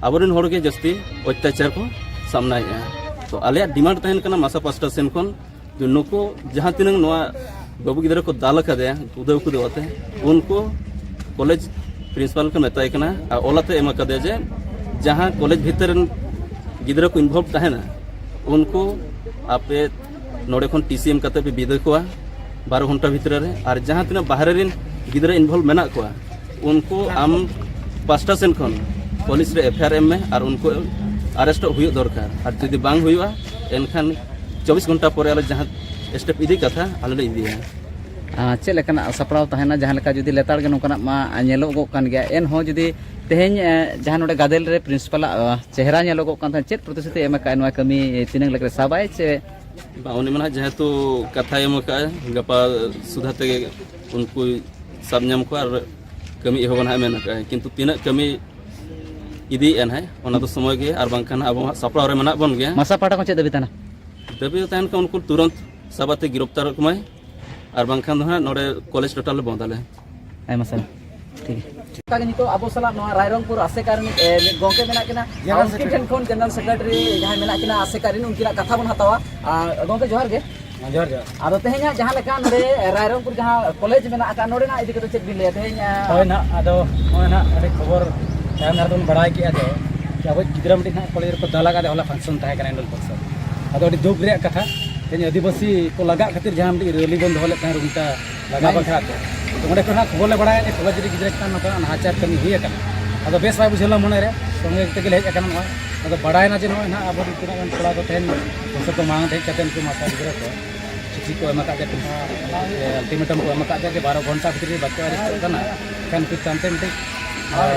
ᱟᱵᱚᱨᱮᱱ ᱦᱚᱲ ᱜᱮ ᱡᱟᱹᱥᱛᱤ ᱚᱛᱛᱟᱪᱟᱨ ᱠᱚ ᱥᱟᱢᱱᱟᱭᱮᱫᱼᱟ᱾ ᱛᱚ ᱟᱞᱮᱭᱟᱜ ᱰᱤᱢᱟᱱᱰ ᱛᱟᱦᱮᱱ ᱠᱟᱱᱟ ᱢᱟᱥᱟ ᱯᱟᱥᱴᱟ ᱥᱮᱱ ᱠᱷᱚᱱ, ᱡᱮ ᱱᱩᱠᱩ ᱡᱟᱦᱟᱸ ᱛᱤᱱᱟᱹᱜ ᱱᱚᱣᱟ ᱵᱟᱹᱵᱩ ᱜᱤᱫᱽᱨᱟᱹ ᱠᱚ ᱫᱟᱞ ᱟᱠᱟᱫᱮᱭᱟ ᱠᱩᱫᱟᱹᱣ ᱠᱩᱫᱟᱹᱣ ᱟᱛᱮ, ᱩᱱᱠᱩ ᱠᱚᱞᱮᱡᱽ ᱯᱨᱤᱱᱥᱤᱯᱟᱞ ᱠᱚ ᱢᱮᱛᱟᱭ ᱠᱟᱱᱟ ᱟᱨ ᱚᱞ ᱟᱛᱮ ᱮᱢ ᱟᱠᱟᱫᱮᱭᱟ ᱡᱮ ᱡᱟᱦᱟᱸ ᱠᱚᱞᱮᱡᱽ ᱵᱷᱤᱛᱤᱨ ᱨᱮᱱ ᱜᱤᱫᱽᱨᱟᱹ ᱠᱚ ᱤᱱᱵᱷᱚᱞᱵᱷ ᱛᱟᱦᱮᱱᱟ, ᱩᱱᱠᱩ ᱟᱯᱮ ᱱᱚᱰᱮ ᱠᱷᱚᱱ ᱴᱤ ᱥᱤ ᱮᱢ ᱠᱟᱛᱮ ᱯᱮ ᱵᱤᱫᱟᱹᱭ ᱠᱚᱣᱟ ᱵᱟᱨᱚ ᱜᱷᱚᱱᱴᱟ ᱵᱷᱤᱛᱨᱤ ᱨᱮ᱾ ᱟᱨ ᱡᱟᱦᱟᱸ ᱛᱤᱱᱟᱹᱜ ᱵᱟᱦᱨᱮ ᱨᱮᱱ ᱜᱤᱫᱽᱨᱟᱹ ᱤᱱᱵᱷᱚᱞᱵᱷ ᱢᱮᱱᱟᱜ ᱠᱚᱣᱟ, ᱩᱱᱠᱩ ᱟᱢ ᱯᱟᱥᱴᱟ ᱥᱮᱱ ᱠᱷᱚᱱ ᱯᱩᱞᱤᱥ ᱨᱮ ᱮᱯᱷ ᱟᱭ ᱟᱨ ᱮᱢ ᱢᱮ ᱟᱨ ᱩᱱᱠᱩ ᱟᱨᱮᱥᱴᱚᱜ ᱦᱩᱭᱩᱜ ᱫᱚᱨᱠᱟᱨ᱾ ᱟᱨ ᱡᱩᱫᱤ ᱵᱟᱝ ᱦᱩᱭᱩᱜᱼᱟ, ᱮᱱᱠᱷᱟᱱ ᱪᱚᱵᱵᱤᱥ ᱜᱷᱚᱱᱴᱟ ᱯᱚᱨᱮ ᱟᱞᱮ ᱡᱟᱦᱟᱸ ᱥᱴᱮᱯ ᱤᱫᱤ ᱠᱟᱛᱷᱟ, ᱟᱞᱮ ᱞᱮ ᱤᱫᱤᱭᱟ᱾ ᱟᱨ ᱪᱮᱫ ᱞᱮᱠᱟᱱᱟᱜ ᱥᱟᱯᱲᱟᱣ ᱛᱟᱦᱮᱱᱟ? ᱡᱟᱦᱟᱸ ᱞᱮᱠᱟ ᱡᱩᱫᱤ ᱞᱮᱛᱟᱲ ᱜᱮ ᱱᱚᱝᱠᱟᱱᱟᱜ ᱢᱟ ᱧᱮᱞᱚᱜᱚᱜ ᱠᱟᱱ ᱜᱮᱭᱟ, ᱮᱱᱦᱚᱸ ᱡᱩᱫᱤ ᱛᱮᱦᱮᱧ, ᱮ, ᱡᱟᱦᱟᱸ ᱱᱚᱰᱮ ᱜᱟᱫᱮᱞ ᱨᱮ ᱯᱨᱤᱱᱥᱤᱯᱟᱞᱟᱜ, ᱮ, ᱪᱮᱦᱨᱟ ᱧᱮᱞᱚᱜᱚᱜ ᱠᱟᱱ ᱛᱟᱦᱮᱸᱫ, ᱪᱮᱫ ᱯᱨᱚᱛᱤᱥᱨᱩᱛᱤ ᱮᱢ ᱟᱠᱟᱫᱼᱟ? ᱱᱚᱣᱟ ᱠᱟᱹᱢᱤ ᱛᱤᱱᱟᱹᱝ ᱞᱮᱠᱟ ᱨᱮ ᱥᱟᱵᱟᱭ ᱪᱮ? ᱵᱟᱝ, ᱩᱱᱤ ᱢᱟ ᱱᱟᱦᱟᱜ ᱡᱮᱦᱮᱛᱩ ᱠᱟᱛᱷᱟᱭ ᱮᱢ ᱟᱠᱟᱫᱼᱟ, ᱜᱟᱯᱟ ᱥᱩᱫᱷᱟ ᱛᱮᱜᱮ ᱩᱱᱠᱩᱭ ᱥᱟᱵ ᱧᱟᱢ ᱠᱚᱣᱟ ᱟᱨ ᱠᱟᱹᱢᱤ ᱮᱦᱚᱵᱟ ᱱᱟᱦᱟᱜ ᱢᱮᱱ ᱟᱠᱟᱫᱼᱟᱭ, ᱠᱤᱱᱛᱩ ᱛᱤᱱᱟᱹᱜ ᱠᱟᱹᱢᱤ ᱤᱫᱤᱭᱮᱫᱼᱟ ᱱᱟᱦᱟᱜ, ᱚᱱᱟ ᱫᱚ ᱥᱚᱢᱚᱭ ᱜᱮ, ᱟᱨ ᱵᱟᱝᱠᱷᱟᱱ ᱟᱵᱚ ᱦᱟᱸᱜ ᱥᱟᱯᱲᱟᱣ ᱨᱮ ᱢᱮᱱᱟᱜ ᱵᱚᱱ ᱜᱮᱭᱟ᱾ ᱢᱟᱥᱟ ᱯᱟᱦᱴᱟ ᱠᱷᱚᱱ ᱪᱮᱫ ᱫᱟᱹᱵᱤ ᱛᱟᱦᱮᱱᱟ? ᱫᱟᱹᱵᱤ ᱫᱚ ᱛᱟᱦᱮᱱ ᱠᱷᱟᱱ ᱩᱱᱠᱩ ᱛᱩᱨᱟᱹᱱᱛ ᱥᱟᱵ ᱟᱛᱮ ᱜᱤᱨᱚᱯᱛᱟᱨᱚᱜ ᱠᱚᱢᱟᱭ, ᱟᱨ ᱵᱟᱝᱠᱷᱟᱱ ᱫᱚ ᱦᱟᱸᱜ ᱱᱚᱰᱮ ᱠᱚᱞᱮᱡᱽ ᱴᱳᱴᱟᱞ ᱞᱮ ᱵᱚᱱᱫ ᱟᱞᱮ᱾ ᱟᱭᱢᱟ ᱥᱟᱨᱦᱟᱣ᱾ ᱴᱷᱤᱠ ᱜᱮᱭᱟ᱾ ᱚᱱᱠᱟ ᱜᱮ ᱱᱤᱛᱚᱜ ᱟᱵᱚ ᱥᱟᱞᱟᱜ ᱱᱚᱣᱟ ᱨᱟᱭᱨᱚᱝᱯᱩᱨ ᱟᱥᱮᱠᱟ ᱨᱤᱱᱤᱡ, ᱮ, ᱢᱤᱫ ᱜᱚᱢᱠᱮ ᱢᱮᱱᱟᱜ ᱠᱤᱱᱟ᱾ ᱡᱮᱱᱟᱨᱮᱞ ᱟᱨ ᱩᱱᱠᱤᱱ ᱥᱮᱠᱨᱮᱴᱟᱨᱤ᱾ ᱴᱷᱮᱱ ᱠᱷᱚᱱ ᱡᱮᱱᱟᱨᱮᱞ ᱥᱮᱠᱨᱮᱴᱟᱨᱤ ᱡᱟᱦᱟᱸᱭ ᱢᱮᱱᱟᱜ ᱠᱤᱱᱟ ᱟᱥᱮᱠᱟ ᱨᱤᱱ, ᱩᱱᱠᱤᱱᱟᱜ ᱠᱟᱛᱷᱟ ᱵᱚᱱ ᱦᱟᱛᱟᱣᱟ᱾ ᱟᱨ ᱜᱚᱢᱠᱮ, ᱡᱚᱦᱟᱨ ᱜᱮ᱾ ᱦᱮᱸ, ᱡᱚᱦᱟᱨ, ᱡᱚᱦᱟᱨ᱾ ᱟᱫᱚ ᱛᱮᱦᱮᱧᱟᱜ ᱡᱟᱦᱟᱸ ᱞᱮᱠᱟ ᱱᱚᱰᱮ ᱨᱟᱭᱨᱚᱝᱯᱩᱨ ᱡᱟᱦᱟᱸ ᱠᱚᱞᱮᱡᱽ ᱢᱮᱱᱟᱜ ᱟᱠᱟᱫ, ᱱᱚᱰᱮᱱᱟᱜ ᱤᱫᱤ ᱠᱟᱛᱮ ᱪᱮᱫ ᱵᱤᱱ ᱞᱟᱹᱭᱟ ᱛᱮᱦᱮᱧ, ᱟ, ᱦᱳᱭ ᱱᱟᱦᱟᱜ, ᱟᱫᱚ ᱱᱚᱜᱼᱚᱭ ᱱᱟᱦᱟᱜ ᱟᱹᱰᱤ ᱠᱷᱚᱵᱚᱨ ᱛᱟᱭᱚᱢ ᱫᱟᱨᱟ ᱛᱮᱵᱚᱱ ᱵᱟᱲᱟᱭ ᱠᱮᱜᱼᱟ ᱡᱮ, ᱡᱮ ᱟᱵᱚ ᱜᱤᱫᱽᱨᱟᱹ ᱢᱤᱫᱴᱤᱡ ᱱᱟᱦᱟᱜ ᱠᱚᱞᱮᱡᱽ ᱨᱮᱠᱚ ᱫᱟᱞ ᱟᱠᱟᱫ, ᱦᱚᱞᱟ ᱯᱷᱟᱝᱥᱚᱱ ᱛᱟᱦᱮᱸ ᱠᱟᱱᱟ, ᱮᱱᱩᱣᱟᱞ ᱯᱷᱟᱝᱥᱚᱱ᱾ ᱟᱫᱚ ᱟᱹᱰᱤ ᱫᱩᱠ ᱨᱮᱭᱟᱜ ᱠᱟᱛᱷᱟ, ᱛᱮᱦᱮᱧ ᱟᱹᱫᱤᱵᱟᱹᱥᱤ ᱠᱚ ᱞᱟᱜᱟᱜ ᱠᱷᱟᱹᱛᱤᱨ ᱡᱟᱦᱟᱸ ᱢᱤᱫᱴᱤᱡ ᱨᱮᱞᱤ ᱵᱚᱱ ᱫᱚᱦᱚ ᱞᱮᱫ ᱛᱟᱦᱮᱸ ᱨᱩᱢᱴᱟ ᱞᱟᱜᱟ ᱵᱟᱠᱷᱨᱟ ᱛᱮ, ᱛᱚ ᱚᱸᱰᱮ ᱠᱷᱚᱱ ᱱᱟᱦᱟᱜ ᱠᱷᱚᱵᱚᱨ ᱞᱮ ᱵᱟᱲᱟᱭᱟ ᱡᱮ ᱠᱚᱞᱮᱡᱽ ᱨᱮ ᱜᱤᱫᱽᱨᱟᱹ ᱪᱮᱛᱟᱱ ᱱᱚᱝᱠᱟ ᱱᱟᱦᱟᱪᱟᱨ ᱠᱟᱹᱢᱤ ᱦᱩᱭ ᱟᱠᱟᱱᱟ᱾ ᱟᱫᱚ ᱵᱮᱥ ᱵᱟᱭ ᱵᱩᱡᱷᱟᱹᱣ ᱞᱮᱱᱟ ᱢᱚᱱᱮ ᱨᱮ, ᱥᱚᱸᱜᱮ ᱛᱮᱜᱮ ᱞᱮ ᱦᱮᱡ ᱟᱠᱟᱱᱟ ᱱᱚᱜᱼᱚᱭ᱾ ᱟᱫᱚ ᱵᱟᱲᱟᱭᱮᱱᱟ ᱡᱮ ᱱᱚᱜᱼᱚᱭ ᱱᱟᱦᱟᱜ ᱟᱵᱚ ᱨᱮᱱ ᱛᱤᱱᱟᱹᱜ ᱜᱟᱱ ᱠᱚᱲᱟ ᱠᱚ ᱛᱮᱦᱮᱧ ᱵᱚᱪᱷᱚᱨ ᱠᱚ ᱢᱟᱲᱟᱝ ᱛᱮ ᱦᱮᱡ ᱠᱟᱛᱮ ᱩᱱᱠᱩ ᱢᱟᱥᱴᱟᱨ ᱜᱤᱫᱽᱨᱟᱹ ᱠᱚ ᱪᱤᱴᱷᱤ ᱠᱚ ᱮᱢ ᱟᱠᱟᱫ ᱛᱮ, ᱟᱞᱴᱤᱢᱮᱴᱟᱢ ᱠᱚ ᱮᱢ ᱟᱠᱟᱫ ᱛᱮ ᱡᱮ ᱵᱟᱨᱚ ᱜᱷᱚᱱᱴᱟ ᱵᱷᱤᱛᱨᱤ ᱨᱮ ᱵᱟᱠᱚ ᱟᱨᱮᱥᱴᱚᱜ ᱠᱟᱱᱟ, ᱮᱱᱠᱷᱟᱱ ᱩᱱᱠᱩ ᱪᱮᱛᱟᱱ ᱛᱮ ᱢᱤᱫᱴᱤᱡ,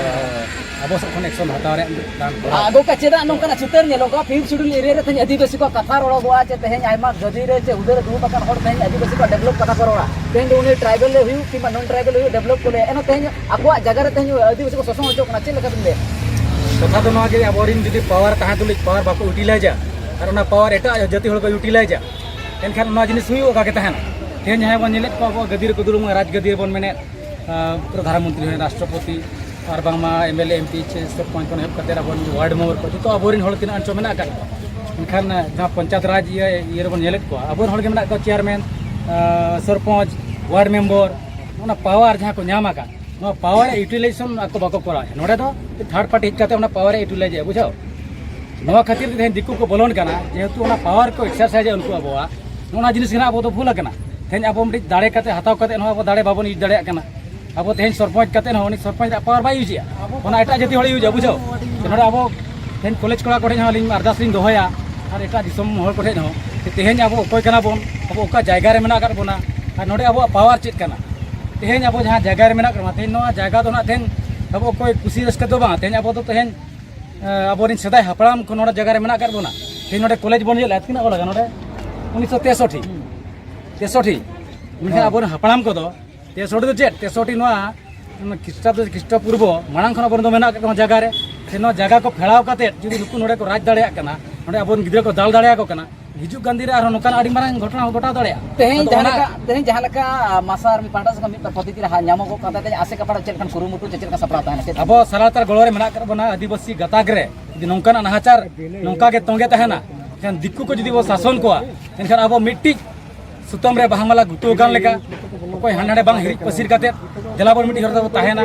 ᱟᱵᱚ ᱥᱮᱫ ᱠᱷᱚᱱ ᱮᱠᱥᱚᱱ ᱦᱟᱛᱟᱣ ᱨᱮᱭᱟᱜ ᱢᱤᱫᱴᱤᱡ ᱯᱞᱟᱱ ᱠᱚᱨᱟᱣ᱾ ᱟᱫᱚ ᱚᱱᱠᱟ ᱪᱮᱫᱟᱜ ᱱᱚᱝᱠᱟᱱᱟᱜ ᱪᱤᱛᱟᱹᱨ ᱧᱮᱞᱚᱜᱚᱜᱼᱟ? ᱯᱷᱤᱯᱛᱷ ᱥᱤᱰᱩᱞ ᱮᱨᱤᱭᱟ ᱨᱮ ᱛᱮᱦᱮᱧ ᱟᱹᱫᱤᱵᱟᱹᱥᱤ ᱠᱚᱣᱟᱜ ᱠᱟᱛᱷᱟ ᱨᱚᱲᱚᱜᱚᱜᱼᱟ, ᱪᱮ ᱛᱮᱦᱮᱧ ᱟᱭᱢᱟ ᱜᱟᱹᱫᱤ ᱨᱮ ᱪᱮ ᱦᱩᱫᱟᱹ ᱨᱮ ᱫᱩᱲᱩᱵ ᱟᱠᱟᱱ ᱦᱚᱲ ᱛᱮᱦᱮᱧ ᱟᱹᱫᱤᱵᱟᱹᱥᱤ ᱠᱚᱣᱟᱜ ᱰᱮᱵᱷᱞᱚᱯ ᱠᱟᱛᱷᱟ ᱠᱚ ᱨᱚᱲᱟ᱾ ᱛᱮᱦᱮᱧ ᱫᱚ ᱩᱱᱤ ᱴᱨᱟᱭᱵᱮᱞ ᱨᱮ ᱦᱩᱭᱩᱜ ᱠᱤᱝᱵᱟ ᱱᱚᱱ ᱴᱨᱟᱭᱵᱮᱞ ᱦᱩᱭᱩᱜ, ᱰᱮᱵᱷᱞᱚᱯ ᱠᱚ ᱞᱟᱹᱭᱟ, ᱮᱱᱦᱚᱸ ᱛᱮᱦᱮᱧ ᱟᱠᱚᱣᱟᱜ ᱡᱟᱭᱜᱟ ᱨᱮ ᱛᱮᱦᱮᱧ ᱟᱹᱫᱤᱵᱟᱹᱥᱤ ᱠᱚ ᱥᱚᱥᱚᱝ ᱦᱚᱪᱚᱜ ᱠᱟᱱᱟ᱾ ᱪᱮᱫ ᱞᱮᱠᱟ ᱵᱤᱱ ᱞᱟᱹᱭᱟ? ᱠᱟᱛᱷᱟ ᱫᱚ ᱱᱚᱣᱟ ᱜᱮ, ᱟᱵᱚᱨᱮᱱ ᱡᱩᱫᱤ ᱯᱟᱣᱟᱨ ᱛᱟᱦᱮᱸ ᱛᱩᱞᱩᱡ ᱯᱟᱣᱟᱨ ᱵᱟᱠᱚ ᱤᱭᱩᱴᱤᱞᱟᱭᱤᱡᱟ ᱟᱨ ᱚᱱᱟ ᱯᱟᱣᱟᱨ ᱮᱴᱟᱜ ᱡᱟᱹᱛᱤ ᱦᱚᱲ ᱠᱚ ᱤᱭᱩᱴᱤᱞᱟᱭᱤᱡᱟ, ᱮᱱᱠᱷᱟᱱ ᱚᱱᱟ ᱡᱤᱱᱤᱥ ᱦᱩᱭᱩᱜ ᱚᱠᱟ ᱜᱮ ᱛᱟᱦᱮᱱᱟ? ᱛᱮᱦᱮᱧ ᱡᱟᱦᱟᱸᱭ ᱵᱚᱱ ᱧᱮᱞᱮᱫ ᱠᱚᱣᱟ, ᱟᱵᱚᱣᱟᱜ ᱜᱟᱹᱫᱤ ᱨᱮᱠᱚ ᱫᱩᱲᱩᱵ ᱠᱟᱱᱟ, ᱨᱟᱡᱽ ᱜᱟᱹᱫᱤ ᱨᱮᱵᱚᱱ ᱢᱮᱱᱮᱫ, ᱟᱸ, ᱯᱨᱚᱫᱷᱟᱱ ᱢᱚᱱᱛᱨᱤ ᱦᱩᱭᱮᱱ, ᱨᱟᱥᱴᱨᱚᱯᱚᱛᱤ, ᱟᱨ ᱵᱟᱝᱢᱟ M L A, M P, ᱥᱮ ᱥᱚᱨᱯᱚᱧᱪ ᱠᱷᱚᱱ ᱮᱦᱚᱵ ᱠᱟᱛᱮ ᱟᱵᱚᱨᱮᱱ ᱣᱟᱨᱰ ᱢᱮᱢᱵᱟᱨ ᱠᱚ ᱡᱚᱛᱚ ᱟᱵᱚᱨᱮᱱ ᱦᱚᱲ ᱛᱤᱱᱟᱹᱜ ᱟᱱ ᱪᱚ ᱢᱮᱱᱟᱜ ᱟᱠᱟᱫ ᱠᱚᱣᱟ᱾ ᱢᱮᱱᱠᱷᱟᱱ, ᱟᱸ, ᱡᱟᱦᱟᱸ ᱯᱚᱧᱪᱟᱭᱮᱛ ᱨᱟᱡᱽ ᱤᱭᱟᱹ, ᱤᱭᱟᱹ ᱨᱮᱵᱚᱱ ᱧᱮᱞᱮᱫ ᱠᱚᱣᱟ, ᱟᱵᱚᱨᱮᱱ ᱦᱚᱲ ᱜᱮ ᱢᱮᱱᱟᱜ ᱠᱚᱣᱟ ᱪᱮᱭᱟᱨᱢᱮᱱ, ᱟᱸ, ᱥᱚᱨᱯᱚᱧᱪ, ᱣᱟᱨᱰ ᱢᱮᱢᱵᱟᱨ, ᱚᱱᱟ ᱯᱟᱣᱟᱨ ᱡᱟᱦᱟᱸ ᱠᱚ ᱧᱟᱢ ᱟᱠᱟᱫ, ᱱᱚᱣᱟ ᱯᱟᱣᱟᱨ ᱨᱮᱭᱟᱜ ᱤᱭᱩᱴᱤᱞᱟᱭᱡᱮᱥᱚᱱ ᱟᱠᱚ ᱵᱟᱠᱚ ᱠᱚᱨᱟᱣᱮᱫᱼᱟ᱾ ᱱᱚᱰᱮ ᱫᱚ ᱛᱷᱟᱨᱰ ᱯᱟᱨᱴᱤ ᱦᱮᱡ ᱠᱟᱛᱮ ᱚᱱᱟ ᱯᱟᱣᱟᱨ ᱮ ᱤᱭᱩᱴᱤᱞᱟᱭᱤᱡᱮᱫᱼᱟ, ᱵᱩᱡᱷᱟᱹᱣ? ᱱᱚᱣᱟ ᱠᱷᱟᱹᱛᱤᱨ ᱛᱮ ᱛᱮᱦᱮᱧ ᱫᱤᱠᱩ ᱠᱚ ᱵᱚᱞᱚᱱ ᱠᱟᱱᱟ, ᱡᱮᱦᱮᱛᱩ ᱚᱱᱟ ᱯᱟᱣᱟᱨ ᱠᱚ ᱮᱠᱥᱟᱨᱥᱟᱭᱤᱡᱟ ᱩᱱᱠᱩ ᱟᱵᱚᱣᱟᱜ, ᱱᱚᱜᱼᱚ ᱱᱚᱣᱟ ᱡᱤᱱᱤᱥ ᱜᱮ ᱱᱟᱜ ᱟᱵᱚ ᱫᱚ ᱵᱷᱩᱞ ᱟᱠᱟᱱᱟ᱾ ᱛᱮᱦᱮᱧ ᱟᱵᱚ ᱢᱤᱫᱴᱤᱡ ᱫᱟᱲᱮ ᱠᱟᱛᱮ, ᱦᱟᱛᱟᱣ ᱠᱟᱛᱮ ᱦᱚᱸ ᱟᱵᱚ ᱫᱟᱲᱮ ᱵᱟᱵᱚᱱ ᱤᱭᱩᱡᱽ ᱫᱟᱲᱮᱭᱟᱜ ᱠᱟᱱᱟ᱾ ᱟᱵᱚ ᱛᱮᱦᱮᱧ ᱥᱚᱨᱯᱚᱧᱪ ᱠᱟᱛᱮ ᱦᱚᱸ ᱩᱱᱤ ᱥᱚᱨᱯᱚᱧᱪ ᱨᱮᱭᱟᱜ ᱯᱟᱣᱟᱨ ᱵᱟᱭ ᱤᱭᱩᱡᱮᱜᱼᱟ, ᱚᱱᱟ ᱮᱴᱟᱜ ᱡᱟᱹᱛᱤ ᱦᱚᱲᱮ ᱤᱭᱩᱡᱟ, ᱵᱩᱡᱷᱟᱹᱣ? ᱛᱚ ᱱᱚᱰᱮ ᱟᱵᱚ ᱛᱮᱦᱮᱧ ᱠᱚᱞᱮᱡᱽ ᱠᱚᱲᱟ ᱠᱚᱴᱷᱮᱱ ᱦᱚᱸ ᱟᱹᱞᱤᱧ ᱟᱨᱫᱟᱥ ᱞᱤᱧ ᱫᱚᱦᱚᱭᱟ, ᱟᱨ ᱮᱴᱟᱜ ᱫᱤᱥᱚᱢ ᱦᱚᱲ ᱠᱚᱴᱷᱮᱱ ᱦᱚᱸ, ᱡᱮ ᱛᱮᱦᱮᱧ ᱟᱵᱚ ᱚᱠᱚᱭ ᱠᱟᱱᱟ ᱵᱚᱱ, ᱟᱵᱚ ᱚᱠᱟ ᱡᱟᱭᱜᱟ ᱨᱮ ᱢᱮᱱᱟᱜ ᱟᱠᱟᱫ ᱵᱚᱱᱟ, ᱟᱨ ᱱᱚᱰᱮ ᱟᱵᱚᱣᱟᱜ ᱯᱟᱣᱟᱨ ᱪᱮᱫ ᱠᱟᱱᱟ? ᱛᱮᱦᱮᱧ ᱟᱵᱚ ᱡᱟᱦᱟᱸ ᱡᱟᱭᱜᱟ ᱨᱮ ᱢᱮᱱᱟᱜ ᱟᱠᱟᱫ ᱵᱚᱱᱟ, ᱛᱮᱦᱮᱧ ᱱᱚᱣᱟ ᱡᱟᱭᱜᱟ ᱫᱚ ᱱᱟᱜ ᱛᱮᱦᱮᱧ ᱟᱵᱚ ᱚᱠᱚᱭ ᱠᱩᱥᱤ ᱨᱟᱹᱥᱠᱟᱹ ᱫᱚ ᱵᱟᱝ, ᱛᱮᱦᱮᱧ ᱟᱵᱚ ᱫᱚ ᱛᱮᱦᱮᱧ, ᱮ, ᱟᱵᱚᱨᱮᱱ ᱥᱮᱫᱟᱭ ᱦᱟᱯᱲᱟᱢ ᱠᱷᱚᱱ ᱱᱚᱰᱮ ᱡᱟᱭᱜᱟ ᱨᱮ ᱢᱮᱱᱟᱜ ᱟᱠᱟᱫ ᱵᱚᱱᱟ᱾ ᱛᱮᱦᱮᱧ ᱱᱚᱰᱮ ᱠᱚᱞᱮᱡᱽ ᱵᱚᱱ ᱧᱮᱞᱟ, ᱛᱤᱱᱟᱹᱜ ᱚᱞ ᱟᱠᱟᱱᱟ ᱱᱚᱰᱮ? ᱩᱱᱤᱥᱥᱚ ᱛᱮᱥᱚᱴᱴᱤ, ᱛᱮᱥᱚᱴᱴᱤ᱾ ᱢᱮᱱᱠᱷᱟᱱ ᱦᱮᱸ᱾ ᱟᱵᱚᱨᱮᱱ ᱦᱟᱯᱲᱟᱢ ᱠᱚᱫᱚ ᱛᱮᱥᱚᱴᱴᱤ ᱫᱚ ᱪᱮᱫ? ᱛᱮᱥᱚᱴᱴᱤ ᱱᱚᱣᱟ, ᱱᱚᱣᱟ ᱠᱷᱨᱤᱥᱴᱟᱵᱫᱚ, ᱠᱷᱨᱤᱥᱴᱚ ᱯᱩᱨᱵᱚ ᱢᱟᱲᱟᱝ ᱠᱷᱚᱱ ᱟᱵᱚᱨᱮᱱ ᱫᱚ ᱢᱮᱱᱟᱜ ᱟᱠᱟᱫ ᱱᱚᱣᱟ ᱡᱟᱭᱜᱟ ᱨᱮ᱾ ᱥᱮ ᱱᱚᱣᱟ ᱡᱟᱭᱜᱟ ᱠᱚ ᱯᱷᱮᱲᱟᱣ ᱠᱟᱛᱮᱫ ᱡᱩᱫᱤ ᱱᱩᱠᱩ ᱱᱚᱰᱮ ᱠᱚ ᱨᱟᱡᱽ ᱫᱟᱲᱮᱭᱟᱜ ᱠᱟᱱᱟ, ᱱᱚᱰᱮ ᱟᱵᱚᱨᱮᱱ ᱜᱤᱫᱽᱨᱟᱹ ᱠᱚ ᱫᱟᱞ ᱫᱟᱲᱮᱭᱟᱠᱚ ᱠᱟᱱᱟ, ᱦᱤᱡᱩᱜ ᱠᱟᱱ ᱫᱤᱱ ᱨᱮ ᱟᱨᱦᱚᱸ ᱱᱚᱝᱠᱟᱱᱟᱜ ᱟᱹᱰᱤ ᱢᱟᱨᱟᱝ ᱜᱷᱚᱴᱚᱱᱟ ᱜᱷᱚᱴᱟᱣ ᱫᱟᱲᱮᱭᱟᱜᱼᱟ᱾ ᱛᱮᱦᱮᱧ ᱟᱫᱚ ᱡᱟᱦᱟᱸ ᱚᱱᱟ ᱞᱮᱠᱟ, ᱛᱮᱦᱮᱧ ᱡᱟᱦᱟᱸ ᱞᱮᱠᱟ, ᱟ, ᱢᱟᱥᱟ ᱟᱨ ᱢᱤᱫ ᱯᱟᱦᱴᱟ ᱥᱮᱫ ᱠᱷᱚᱱ ᱢᱤᱫ ᱯᱟᱦᱴᱟ ᱯᱨᱚᱛᱤᱠᱨᱤᱭᱟ ᱦᱟ-, ᱧᱟᱢᱚᱜᱚᱜ ᱠᱟᱱ ᱛᱟᱦᱮᱸ, ᱟᱥᱮᱠᱟ ᱯᱟᱲᱟ ᱪᱮᱫ ᱞᱮᱠᱟᱱ ᱠᱩᱨᱩᱢᱩᱴᱩ ᱪᱮ ᱪᱮᱫ ᱞᱮᱠᱟ ᱥᱟᱯᱲᱟᱣ ᱛᱟᱦᱮᱱᱟ? ᱪᱮᱫ ᱟᱵᱚ ᱥᱟᱞᱟ ᱛᱟᱨ ᱜᱚᱲᱚ ᱨᱮ ᱢᱮᱱᱟᱜ ᱟᱠᱟᱫ ᱵᱚᱱᱟ ᱟᱹᱫᱤᱵᱟᱹᱥᱤ ᱜᱟᱛᱟᱠ ᱨᱮ, ᱡᱩᱫᱤ ᱱᱚᱝᱠᱟᱱᱟᱜ ᱱᱟᱦᱟᱪᱟᱨ ᱱᱚᱝᱠᱟ ᱜᱮ ᱛᱚᱸᱜᱮ ᱛᱟᱦᱮᱱᱟ, ᱮᱱᱠᱷᱟᱱ ᱫᱤᱠᱩ ᱠᱚ ᱡᱩᱫᱤ ᱵᱚ ᱥᱟᱥᱚᱱ ᱠᱚᱣᱟ, ᱮᱱᱠᱷᱟᱱ ᱟᱵᱚ ᱢᱤᱫᱴᱤᱡ ᱥᱩᱛᱟᱹᱢ ᱨᱮ ᱵᱟᱦᱟ ᱢᱟᱞᱟ ᱜᱩᱛᱩ ᱟᱠᱟᱱ ᱞᱮᱠᱟ ᱚᱠᱚᱭ ᱦᱟᱸᱰᱮ ᱱᱟᱰᱮ ᱵᱟᱝ ᱦᱤᱨᱤᱡ ᱯᱟᱹᱥᱤᱨ ᱠᱟᱛᱮᱫ ᱫᱮᱞᱟ ᱵᱚᱱ ᱢᱤᱫᱴᱤᱡ ᱦᱚᱲ ᱛᱮᱵᱚ ᱛᱟᱦᱮᱱᱟ᱾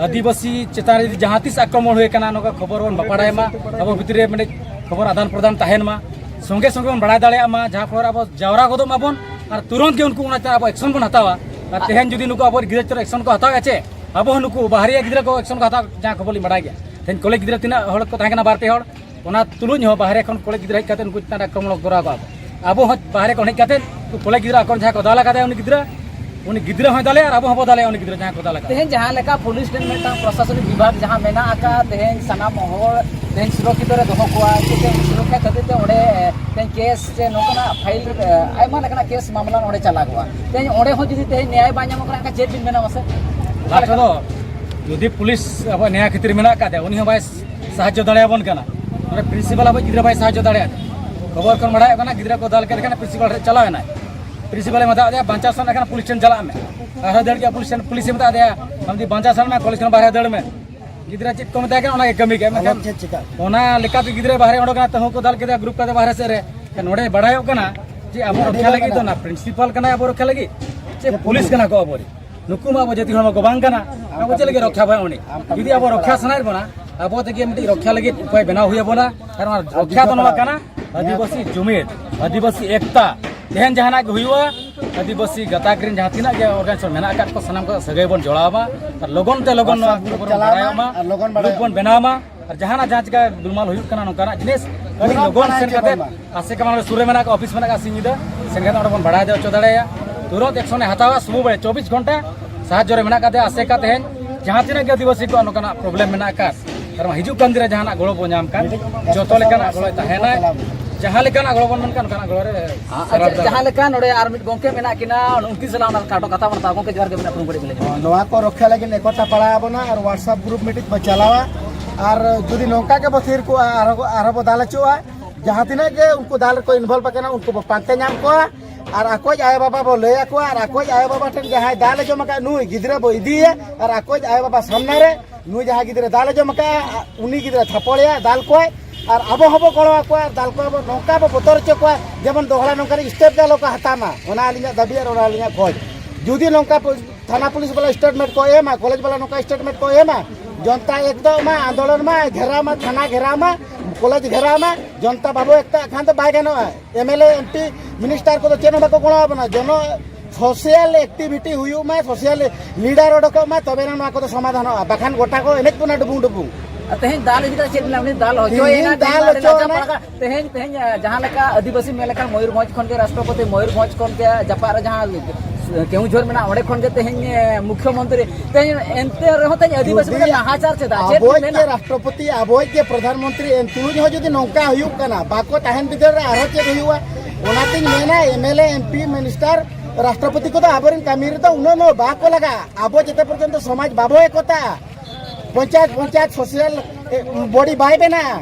ᱟᱹᱫᱤᱵᱟᱹᱥᱤ ᱪᱮᱛᱟᱱ ᱨᱮ ᱡᱩᱫᱤ ᱡᱟᱦᱟᱸ ᱛᱤᱥ ᱟᱠᱨᱚᱢᱚᱬ ᱦᱩᱭ ᱟᱠᱟᱱᱟ, ᱱᱚᱝᱠᱟ ᱠᱷᱚᱵᱚᱨ ᱵᱚᱱ ᱵᱟᱯᱟᱲᱟᱭ ᱢᱟ, ᱟᱵᱚ ᱵᱷᱤᱛᱨᱤ ᱨᱮ ᱢᱤᱫᱴᱤᱡ ᱠᱷᱚᱵᱚᱨ ᱟᱫᱟᱱ ᱯᱨᱚᱫᱟᱱ ᱛᱟᱦᱮᱱ ᱢᱟ, ᱥᱚᱸᱜᱮ ᱥᱚᱸᱜᱮ ᱵᱚᱱ ᱵᱟᱲᱟᱭ ᱫᱟᱲᱮᱭᱟᱜ ᱢᱟ, ᱡᱟᱦᱟᱸ ᱯᱷᱚᱞᱚ ᱨᱮ ᱟᱵᱚ ᱡᱟᱣᱨᱟ ᱜᱚᱫᱚᱜ ᱢᱟᱵᱚᱱ ᱟᱨ ᱛᱩᱨᱚᱱᱛ ᱜᱮ ᱩᱱᱠᱩ ᱚᱱᱟ ᱪᱮᱛᱟᱱ ᱟᱵᱚ ᱮᱠᱥᱚᱱ ᱵᱚᱱ ᱦᱟᱛᱟᱣᱟ᱾ ᱟᱨ ᱛᱮᱦᱮᱧ ᱡᱩᱫᱤ ᱱᱩᱠᱩ ᱟᱵᱚ ᱜᱤᱫᱽᱨᱟᱹ ᱪᱮᱛᱟᱱ ᱨᱮ ᱮᱠᱥᱚᱱ ᱠᱚ ᱦᱟᱛᱟᱣᱮᱫᱼᱟ ᱪᱮ, ᱟᱵᱚ ᱦᱚᱸ ᱱᱩᱠᱩ ᱵᱟᱦᱨᱮ ᱜᱤᱫᱽᱨᱟᱹ ᱠᱚ ᱮᱠᱥᱚᱱ ᱠᱚ ᱦᱟᱛᱟᱣ, ᱡᱟᱦᱟᱸ ᱠᱷᱚᱵᱚᱨ ᱞᱤᱧ ᱵᱟᱲᱟᱭ ᱜᱮᱭᱟ᱾ ᱛᱮᱦᱮᱧ ᱠᱚᱞᱮᱡᱽ ᱜᱤᱫᱽᱨᱟᱹ ᱛᱤᱱᱟᱹᱜ ᱦᱚᱲ ᱠᱚ ᱛᱟᱦᱮᱸ ᱠᱟᱱᱟ, ᱵᱟᱨ ᱯᱮ ᱦᱚᱲ, ᱚᱱᱟ ᱛᱩᱞᱩᱡ ᱦᱚᱸ ᱵᱟᱦᱨᱮ ᱠᱷᱚᱱ ᱠᱚᱞᱮᱡᱽ ᱜᱤᱫᱽᱨᱟᱹ ᱦᱮᱡ ᱠᱟᱛᱮ ᱩᱱᱠᱩ ᱪᱮᱛᱟᱱ ᱨᱮ ᱟᱠᱨᱚᱢᱚᱬ ᱠᱚ ᱠᱚᱨᱟᱣ ᱠᱚᱣᱟ ᱠᱚ᱾ ᱟᱵᱚ ᱦᱚᱸ ᱵᱟᱦᱨᱮ ᱠᱷᱚᱱ ᱦᱮᱡ ᱠᱟᱛᱮ ᱩᱱᱠᱩ ᱠᱚᱞᱮᱡᱽ ᱜᱤᱫᱽᱨᱟᱹ ᱟᱠᱚᱨᱮᱱ ᱡᱟᱦᱟᱸᱭ ᱠᱚ ᱫᱟᱞ ᱟᱠᱟᱫᱮᱭᱟ ᱩᱱᱤ ᱜᱤᱫᱽᱨᱟᱹ, ᱩᱱᱤ ᱜᱤᱫᱽᱨᱟᱹ ᱦᱚᱸᱭ ᱫᱟᱞᱮᱭᱟ ᱟᱨ ᱟᱵᱚ ᱦᱚᱸᱵᱚ ᱫᱟᱞᱮᱭᱟ ᱩᱱᱤ ᱜᱤᱫᱽᱨᱟᱹ ᱡᱟᱦᱟᱸᱭ ᱠᱚ ᱫᱟᱞ ᱟᱠᱟᱫᱮᱭᱟ᱾ ᱛᱮᱦᱮᱧ ᱡᱟᱦᱟᱸ ᱞᱮᱠᱟ ᱯᱩᱞᱤᱥ ᱴᱷᱮᱱ ᱢᱤᱫᱴᱟᱝ ᱯᱨᱚᱥᱟᱥᱚᱱᱤᱠ ᱵᱤᱵᱷᱟᱜᱽ ᱡᱟᱦᱟᱸ ᱢᱮᱱᱟᱜ ᱟᱠᱟᱫ, ᱛᱮᱦᱮᱧ ᱥᱟᱱᱟᱢ ᱦᱚᱲ ᱛᱮᱦᱮᱧ ᱥᱩᱨᱚᱠᱠᱷᱤᱛ ᱨᱮ ᱫᱚᱦᱚ ᱠᱚᱣᱟ, ᱪᱮᱫ ᱛᱮᱦᱮᱧ ᱥᱩᱨᱚᱠᱠᱷᱟ ᱠᱷᱟᱹᱛᱤᱨ ᱛᱮ ᱚᱸᱰᱮ ᱛᱮᱦᱮᱧ ᱠᱮᱥ ᱥᱮ ᱱᱚᱝᱠᱟᱱᱟᱜ ᱯᱷᱟᱭᱤᱞ, ᱟᱭᱢᱟ ᱞᱮᱠᱟᱱᱟᱜ ᱠᱮᱥ ᱢᱟᱢᱞᱟ ᱱᱚᱸᱰᱮ ᱪᱟᱞᱟᱣ ᱠᱚᱜᱼᱟ᱾ ᱛᱮᱦᱮᱧ ᱚᱸᱰᱮ ᱦᱚᱸ ᱡᱩᱫᱤ ᱛᱮᱦᱮᱧ ᱱᱮᱭᱟᱭ ᱵᱟᱭ ᱧᱟᱢᱚᱜ ᱠᱟᱱᱟ, ᱮᱱᱠᱷᱟᱱ ᱪᱮᱫ ᱵᱤᱱ ᱢᱮᱱᱟ ᱢᱟᱥᱮ? ᱞᱟᱥᱴ ᱨᱮᱫᱚ ᱡᱩᱫᱤ ᱯᱩᱞᱤᱥ ᱟᱵᱚ ᱱᱮᱭᱟ ᱠᱷᱟᱹᱛᱤᱨ ᱢᱮᱱᱟᱜ ᱟᱠᱟᱫ ᱛᱟᱭᱟ, ᱩᱱᱤ ᱦᱚᱸ ᱵᱟᱭ ᱥᱟᱦᱟᱡᱽᱡᱚ ᱫᱟᱲᱮᱭᱟᱵᱚᱱ ᱠᱟᱱᱟ᱾ ᱚᱸᱰᱮ ᱯᱨᱤᱱᱥᱤᱯᱟᱞ ᱟᱵᱚ ᱜᱤᱫᱽᱨᱟᱹ ᱵᱟᱭ ᱥᱟᱦᱟᱡᱽᱡᱚ ᱫᱟᱲᱮᱭᱟᱜᱼᱟ᱾ ᱠᱷᱚᱵᱚᱨ ᱠᱷᱚᱱ ᱵᱟᱲᱟᱭᱚᱜ ᱠᱟᱱᱟ, ᱜᱤᱫᱽᱨᱟᱹ ᱠᱚ ᱫᱟᱞ ᱠᱮᱫ ᱠᱷᱟᱱ ᱯᱨᱤᱱᱥᱤᱯᱟᱞ ᱴᱷᱮᱱ ᱪᱟᱞᱟᱣ ᱮᱱᱟᱭ᱾ ᱯᱨᱤᱱᱥᱤᱯᱟᱞᱮ ᱢᱮᱛᱟᱫ ᱫᱮᱭᱟ, "ᱵᱟᱧᱪᱟᱣ ᱥᱟᱱᱟ ᱠᱷᱟᱱ ᱯᱩᱞᱤᱥ ᱴᱷᱮᱱ ᱪᱟᱞᱟᱜ ᱢᱮ᱾" ᱟᱨᱦᱚᱸ ᱫᱟᱹᱲ ᱠᱮᱫᱟ ᱯᱩᱞᱤᱥ ᱴᱷᱮᱱ, ᱯᱩᱞᱤᱥᱮ ᱢᱮᱛᱟᱫ ᱫᱮᱭᱟ, "ᱟᱢ ᱡᱩᱫᱤ ᱵᱟᱧᱪᱟᱣ ᱥᱟᱱᱟ ᱢᱮ, ᱠᱚᱞᱮᱡᱽ ᱠᱷᱚᱱ ᱵᱟᱦᱨᱮ ᱫᱟᱹᱲ ᱢᱮ᱾" ᱜᱤᱫᱽᱨᱟᱹ ᱪᱮᱫ ᱠᱚ ᱢᱮᱛᱟᱭ ᱠᱟᱱᱟ, ᱚᱱᱟ ᱜᱮ ᱠᱟᱹᱢᱤ ᱠᱮᱫ᱾ ᱢᱮᱱᱠᱷᱟᱱ ᱦᱟᱞᱚᱛ ᱪᱮᱫ ᱪᱤᱠᱟ? ᱚᱱᱟ ᱞᱮᱠᱟᱛᱮ ᱜᱤᱫᱽᱨᱟᱹ ᱵᱟᱦᱨᱮ ᱚᱰᱚᱠ ᱮᱱᱟ, ᱛᱟᱹᱦᱩ ᱠᱚ ᱫᱟᱞ ᱠᱮᱫᱮᱭᱟ ᱜᱨᱩᱯ ᱠᱟᱛᱮ ᱵᱟᱦᱨᱮ ᱥᱮᱫ ᱨᱮ᱾ ᱱᱚᱰᱮ ᱵᱟᱲᱟᱭᱚᱜ ᱠᱟᱱᱟ ᱡᱮ ᱟᱵᱚ ᱟᱹᱰᱤ ᱨᱚᱠᱷᱟ ᱞᱟᱹᱜᱤᱫ ᱫᱚ ᱢᱮᱱᱟᱜᱼᱟ᱾ ᱚᱱᱟ ᱯᱨᱤᱱᱥᱤᱯᱟᱞ ᱠᱟᱱᱟᱭ ᱟᱵᱚ ᱨᱚᱠᱷᱟ ᱞᱟᱹᱜᱤᱫ, ᱪᱮ ᱪᱮ ᱯᱩᱞᱤᱥ ᱯᱩᱞᱤᱥ? ᱠᱟᱱᱟ ᱠᱚ ᱟᱵᱚᱨᱮᱱ? ᱱᱩᱠᱩ ᱢᱟ ᱟᱵᱚ ᱡᱟᱹᱛᱤ ᱦᱚᱲᱢᱟ ᱠᱚ ᱵᱟᱝ ᱠᱟᱱᱟ᱾ ᱟᱵᱚ ᱪᱮᱫ ᱞᱟᱹᱜᱤᱫ ᱨᱚᱠᱷᱟ ᱵᱚᱱᱟ ᱩᱱᱤ? ᱡᱩᱫᱤ ᱟᱵᱚ ᱨᱚᱠᱷᱟ ᱥᱟᱱᱟᱭᱮᱫ ᱵᱚᱱᱟ, ᱟᱵᱚ ᱛᱮᱜᱮ ᱢᱤᱫᱴᱤᱡ ᱨᱚᱠᱷᱟ ᱞᱟᱹᱜᱤᱫ ᱩᱯᱟᱭ ᱵᱮᱱᱟᱣ ᱦᱩᱭ ᱟᱵᱚᱱᱟ᱾ ᱟᱨ ᱚᱱᱟ ᱨᱚᱠᱷᱟ ᱫᱚ ᱱᱚᱣᱟ ᱠᱟᱱᱟ, ᱟᱹᱫᱤᱵᱟᱹᱥᱤ ᱡᱩᱢᱤᱫ, ᱟᱹᱫᱤᱵᱟᱹᱥᱤ ᱮᱠᱛᱟ᱾ ᱛᱮᱦᱮᱧ ᱡᱟᱦᱟᱱᱟᱜ ᱜᱮ ᱦᱩᱭᱩᱜᱼᱟ, ᱟᱹᱫᱤᱵᱟᱹᱥᱤ ᱜᱟᱛᱟᱠ ᱨᱮᱱ ᱡᱟᱦᱟᱸ ᱛᱤᱱᱟᱹᱜ ᱜᱮ ᱚᱨᱜᱟᱱᱟᱭᱡᱮᱥᱚᱱ ᱢᱮᱱᱟᱜ ᱟᱠᱟᱫ ᱠᱚ, ᱥᱟᱱᱟᱢ ᱠᱚ ᱥᱟᱹᱜᱟᱹᱭ ᱵᱚᱱ ᱡᱚᱲᱟᱣ ᱢᱟ ᱟᱨ ᱞᱚᱜᱚᱱ ᱛᱮ ᱞᱚᱜᱚᱱ ᱱᱚᱣᱟ WhatsApp ᱜᱨᱩᱯ ᱠᱷᱚᱵᱚᱨ ᱵᱚᱱ ᱪᱟᱞᱟᱣ ᱵᱟᱲᱟᱭᱚᱜ ᱢᱟ, ᱢᱟ᱾ ᱟᱨ ᱞᱚᱜᱚᱱ ᱜᱨᱩᱯ ᱵᱟᱲᱟᱭᱚᱜ ᱵᱚᱱ ᱢᱟ᱾ ᱵᱮᱱᱟᱣ ᱢᱟ᱾ ᱟᱨ ᱡᱟᱦᱟᱱᱟᱜ ᱡᱟᱦᱟᱸ ᱪᱤᱠᱟ ᱫᱩᱞᱢᱟᱞ ᱦᱩᱭᱩᱜ ᱠᱟᱱᱟ ᱱᱚᱝᱠᱟᱱᱟᱜ ᱡᱤᱱᱤᱥ, ᱟᱹᱰᱤ ᱛᱩᱨᱟᱹᱛ ᱞᱚᱜᱚᱱ ᱵᱟᱲᱟᱭ ᱥᱮᱱ ᱦᱚᱪᱚ ᱠᱟᱛᱮ ᱵᱚᱱ ᱢᱟ᱾ ᱟᱥᱮᱠᱟ ᱢᱟᱱᱮ ᱥᱩᱨ ᱨᱮ ᱢᱮᱱᱟᱜ ᱠᱚᱣᱟ, ᱚᱯᱷᱤᱥ ᱢᱮᱱᱟᱜ ᱠᱟᱜᱼᱟ, ᱥᱤᱧ ᱧᱤᱫᱟᱹ ᱥᱮᱱ ᱠᱟᱛᱮ ᱚᱸᱰᱮ ᱵᱚᱱ ᱵᱟᱲᱟᱭ ᱦᱚᱪᱚ ᱫᱟᱲᱮᱭᱟᱜᱼᱟ᱾ ᱛᱩᱨᱟᱹᱛ ᱮᱠᱥᱚᱱ ᱮ ᱦᱟᱛᱟᱣᱟ, ᱥᱚᱢᱚᱭ ᱪᱚᱵᱵᱤᱥ ᱜᱷᱚᱱᱴᱟ ᱥᱟᱦᱟᱡᱽᱡᱚ ᱨᱮ ᱢᱮᱱᱟᱜ ᱠᱟᱫᱮᱭᱟ ᱟᱥᱮᱠᱟ᱾ ᱛᱮᱦᱮᱧ ᱡᱟᱦᱟᱸ ᱛᱤᱱᱟᱹᱜ ᱜᱮ ᱟᱹᱫᱤᱵᱟᱹᱥᱤ ᱠᱚᱣᱟᱜ ᱱᱚᱝᱠᱟᱱᱟᱜ ᱯᱨᱚᱵᱞᱮᱢ ᱢᱮᱱᱟᱜ ᱟᱠᱟᱫ, ᱟᱨ ᱦᱤᱡᱩᱜ ᱠᱟᱱ ᱫᱤᱱ ᱨᱮ ᱡᱟᱦᱟᱱᱟᱜ ᱜᱚᱲᱚ ᱵᱚᱱ ᱧᱟᱢ ᱠᱟᱱ, ᱡᱚᱛᱚ ᱞᱮᱠᱟᱱᱟᱜ ᱜᱚᱲᱚᱭ ᱛᱟᱦᱮᱱᱟᱭ᱾ ᱡᱟᱦᱟᱸ ᱞᱮᱠᱟᱱᱟᱜ ᱜᱚᱲᱚ ᱵᱚᱱ ᱢᱮᱱ ᱠᱟᱱ, ᱚᱱᱠᱟᱱᱟᱜ ᱜᱚᱲᱚ ᱨᱮ ᱟᱪᱪᱷᱟ, ᱥᱮᱴᱮᱨ ᱫᱟᱲᱮᱭᱟᱜᱼᱟ᱾ ᱡᱟᱦᱟᱸ ᱞᱮᱠᱟ ᱱᱚᱰᱮ ᱟᱨ ᱢᱤᱫ ᱜᱚᱢᱠᱮ ᱢᱮᱱᱟᱜ ᱠᱤᱱᱟ, ᱩᱱᱠᱤᱱ ᱥᱟᱞᱟᱜ ᱚᱱᱟ ᱠᱟᱴᱚ ᱠᱟᱛᱷᱟ ᱵᱚᱱ ᱦᱟᱛᱟᱣᱟ᱾ ᱜᱚᱢᱠᱮ, ᱡᱚᱦᱟᱨ ᱜᱮ, ᱢᱮᱱᱟᱜ ᱵᱚᱱᱟ, ᱵᱟᱹᱲᱤᱡ ᱵᱟᱹᱲᱤᱡ᱾ ᱱᱚᱣᱟ ᱠᱚ ᱨᱚᱠᱷᱟ ᱞᱟᱹᱜᱤᱫ ᱮᱠᱚᱴᱟ ᱯᱟᱲᱟᱣ ᱟᱵᱚᱱᱟ ᱟᱨ WhatsApp ᱜᱨᱩᱯ ᱢᱤᱫᱴᱤᱡ ᱵᱚ ᱪᱟᱞᱟᱣᱟ᱾ ᱟᱨ ᱡᱩᱫᱤ ᱱᱚᱝᱠᱟ ᱜᱮᱵᱚ ᱛᱷᱤᱨ ᱠᱚᱜᱼᱟ, ᱟᱨᱦᱚᱸ, ᱟᱨᱦᱚᱸ ᱵᱚ ᱫᱟᱞ ᱦᱚᱪᱚᱜᱼᱟ᱾ ᱡᱟᱦᱟᱸ ᱛᱤᱱᱟᱹᱜ ᱜᱮ ᱩᱱᱠᱩ ᱫᱟᱞ ᱨᱮᱠᱚ involve ᱟᱠᱟᱱᱟ, ᱩᱱᱠᱩ ᱵᱚ ᱯᱟᱱᱛᱮ ᱧᱟᱢ ᱠᱚᱣᱟ᱾ ᱟᱨ ᱟᱠᱚᱭᱤᱡ ᱟᱭᱳᱼᱵᱟᱵᱟ ᱵᱚ ᱞᱟᱹᱭ ᱟᱠᱚᱣᱟ, ᱟᱨ ᱟᱠᱚᱭᱤᱡ ᱟᱭᱳᱼᱵᱟᱵᱟ ᱴᱷᱮᱱ ᱡᱟᱦᱟᱸᱭ ᱫᱟᱞ ᱮ ᱡᱚᱢ ᱟᱠᱟᱫ ᱱᱩᱭ ᱜᱤᱫᱽᱨᱟᱹ ᱵᱚ ᱤᱫᱤᱭᱮᱭᱟ, ᱟᱨ ᱟᱠᱚᱭᱤᱡ ᱟᱭᱳᱼᱵᱟᱵᱟ ᱥᱟᱢᱱᱟ ᱨᱮ ᱱᱩᱭ ᱡᱟᱦᱟᱸᱭ ᱜᱤᱫᱽᱨᱟᱹ ᱫᱟᱞ ᱮ ᱡᱚᱢ ᱟᱠᱟᱫᱼᱟ, ᱩᱱᱤ ᱜᱤᱫᱽᱨᱟᱹ ᱛᱷᱟᱯᱚᱲᱮᱭᱟ, ᱫᱟᱞ ᱠᱚᱣᱟᱭ, ᱟᱨ ᱟᱵᱚ ᱦᱚᱸᱵᱚ ᱜᱚᱲᱚ ᱟᱠᱚᱣᱟ, ᱟᱨ ᱫᱟᱞ ᱠᱚᱣᱟ ᱵᱚ, ᱱᱚᱝᱠᱟ ᱵᱚ ᱵᱚᱛᱚᱨ ᱦᱚᱪᱚ ᱠᱚᱣᱟ, ᱡᱮᱢᱚᱱ ᱫᱚᱦᱲᱟ ᱱᱚᱝᱠᱟᱱ step ᱜᱮ ᱟᱞᱚ ᱠᱚ ᱦᱟᱛᱟᱣ ᱢᱟ᱾ ᱚᱱᱟ ᱟᱹᱞᱤᱧᱟᱜ ᱫᱟᱹᱵᱤ ᱟᱨ ᱚᱱᱟ ᱟᱹᱞᱤᱧᱟᱜ ᱠᱷᱚᱡᱽ᱾ ᱡᱩᱫᱤ ᱱᱚᱝᱠᱟ ᱯᱚ-, ᱛᱷᱟᱱᱟ ᱯᱩᱞᱤᱥ ᱵᱟᱞᱟ statement ᱠᱚ ᱮᱢᱟ, ᱠᱚᱞᱮᱡᱽ ᱵᱟᱞᱟ ᱱᱚᱝᱠᱟ statement ᱠᱚ ᱮᱢᱟ, ᱡᱚᱱᱛᱟ ᱮᱠᱫᱚᱢ ᱢᱟ ᱟᱱᱫᱳᱞᱚᱱ ᱢᱟ, ᱜᱷᱮᱨᱟᱣ ᱢᱟ, ᱛᱷᱟᱱᱟ ᱜᱷᱮᱨᱟᱣ ᱢᱟ, ᱠᱚᱞᱮᱡᱽ ᱜᱷᱮᱨᱟᱣ ᱢᱟ, ᱡᱚᱱᱛᱟ ᱵᱟᱵᱚ ᱮᱠᱛᱟᱜ ᱠᱷᱟᱱ ᱫᱚ ᱵᱟᱭ ᱜᱟᱱᱚᱜᱼᱟ᱾ MLA, MP, minister ᱠᱚᱫᱚ ᱪᱮᱫ ᱦᱚᱸ ᱵᱟᱠᱚ ᱜᱚᱲᱚ ᱟᱵᱚᱱᱟ᱾ ᱡᱚᱱᱚ ᱥᱳᱥᱟᱞ ᱮᱠᱴᱤᱵᱷᱤᱴᱤ ᱦᱩᱭᱩᱜ ᱢᱟ, ᱥᱳᱥᱟᱞ ᱞᱤᱰᱟᱨ ᱚᱰᱚᱠᱚᱜ ᱢᱟ, ᱛᱚᱵᱮ ᱱᱟᱜ ᱱᱚᱣᱟ ᱠᱚᱫᱚ ᱥᱚᱢᱟᱫᱷᱟᱱᱚᱜᱼᱟ, ᱵᱟᱠᱷᱟᱱ ᱜᱚᱴᱟ ᱠᱚ ᱮᱱᱮᱡ ᱵᱚᱱᱟ ᱰᱩᱵᱩᱝ ᱰᱩᱵᱩᱝ᱾ ᱟᱨ ᱛᱮᱦᱮᱧ ᱫᱟᱞ ᱤᱫᱤ ᱠᱟᱛᱮ ᱪᱮᱫ ᱢᱮᱱᱟᱜᱼᱟ? ᱩᱱᱤ ᱫᱟᱞ ᱦᱚᱪᱚᱭᱮᱱᱟ, ᱛᱮᱦᱮᱧ ᱫᱟᱞ ᱛᱮᱦᱮᱧ ᱦᱚᱪᱚᱭᱮᱱᱟ᱾ ᱯᱟᱲᱟᱜᱟ᱾ ᱛᱮᱦᱮᱧ, ᱛᱮᱦᱮᱧ, ᱟ, ᱡᱟᱦᱟᱸ ᱞᱮᱠᱟ ᱟᱹᱫᱤᱵᱟᱹᱥᱤ ᱢᱮᱱ ᱞᱮᱠᱷᱟᱱ ᱢᱚᱭᱩᱨᱵᱷᱚᱸᱡᱽ ᱠᱷᱚᱱ ᱜᱮ ᱨᱟᱥᱴᱨᱚᱯᱚᱛᱤ, ᱢᱚᱭᱩᱨᱵᱷᱚᱸᱡᱽ ᱠᱷᱚᱱ ᱜᱮ ᱡᱟᱯᱟᱜ ᱨᱮ ᱡᱟᱦᱟᱸ ᱠᱮᱣᱚᱱᱡᱷᱚᱨ ᱢᱮᱱᱟᱜᱼᱟ, ᱚᱸᱰᱮ ᱠᱷᱚᱱ ᱜᱮ ᱛᱮᱦᱮᱧ, ᱮ, ᱢᱩᱠᱷᱭᱚᱢᱚᱱᱛᱨᱤ᱾ ᱛᱮᱦᱮᱧ ᱮᱱᱛᱮ ᱨᱮᱦᱚᱸ ᱛᱮᱦᱮᱧ ᱟᱹᱫᱤᱵᱟᱹᱥᱤ ᱡᱩᱫᱤ ᱵᱚᱱ ᱱᱟᱦᱟᱪᱟᱨ ᱪᱮᱫᱟᱜ? ᱪᱮᱫ ᱟᱵᱚᱭᱤᱡ ᱢᱮᱱᱟ? ᱜᱮ ᱨᱟᱥᱴᱨᱚᱯᱚᱛᱤ, ᱟᱵᱚᱭᱤᱡ ᱜᱮ ᱯᱨᱚᱫᱷᱟᱱ ᱢᱚᱱᱛᱨᱤ ᱮᱱ ᱛᱩᱞᱩᱡ ᱦᱚᱸ ᱡᱩᱫᱤ ᱱᱚᱝᱠᱟ ᱦᱩᱭᱩᱜ ᱠᱟᱱᱟ, ᱵᱟᱠᱚ ᱛᱟᱦᱮᱱ ᱵᱤᱫᱟᱹᱞ ᱨᱮ ᱟᱨᱦᱚᱸ ᱪᱮᱫ ᱦᱩᱭᱩᱜᱼᱟ? ᱚᱱᱟᱛᱤᱧ ᱢᱮᱱᱟ, M L A, M P, minister, ᱨᱟᱥᱴᱨᱚᱯᱚᱛᱤ ᱠᱚᱫᱚ ᱟᱵᱚᱨᱮᱱ ᱠᱟᱹᱢᱤ ᱨᱮᱫᱚ ᱩᱱᱟᱹᱜ ᱢᱟ ᱵᱟᱠᱚ ᱞᱟᱜᱟᱜᱼᱟ᱾ ᱟᱵᱚ ᱡᱮᱛᱮ ᱯᱚᱨᱡᱚᱱᱛᱚ ᱥᱚᱢᱟᱡᱽ ᱵᱟᱵᱚ ᱮᱠᱚᱛᱟ, ᱯᱚᱧᱪᱟᱭᱮᱛ, ᱯᱚᱧᱪᱟᱭᱮᱛ ᱥᱳᱥᱟᱞ, ᱮ, ᱵᱚᱰᱤ ᱵᱟᱭ ᱵᱮᱱᱟᱜᱼᱟ,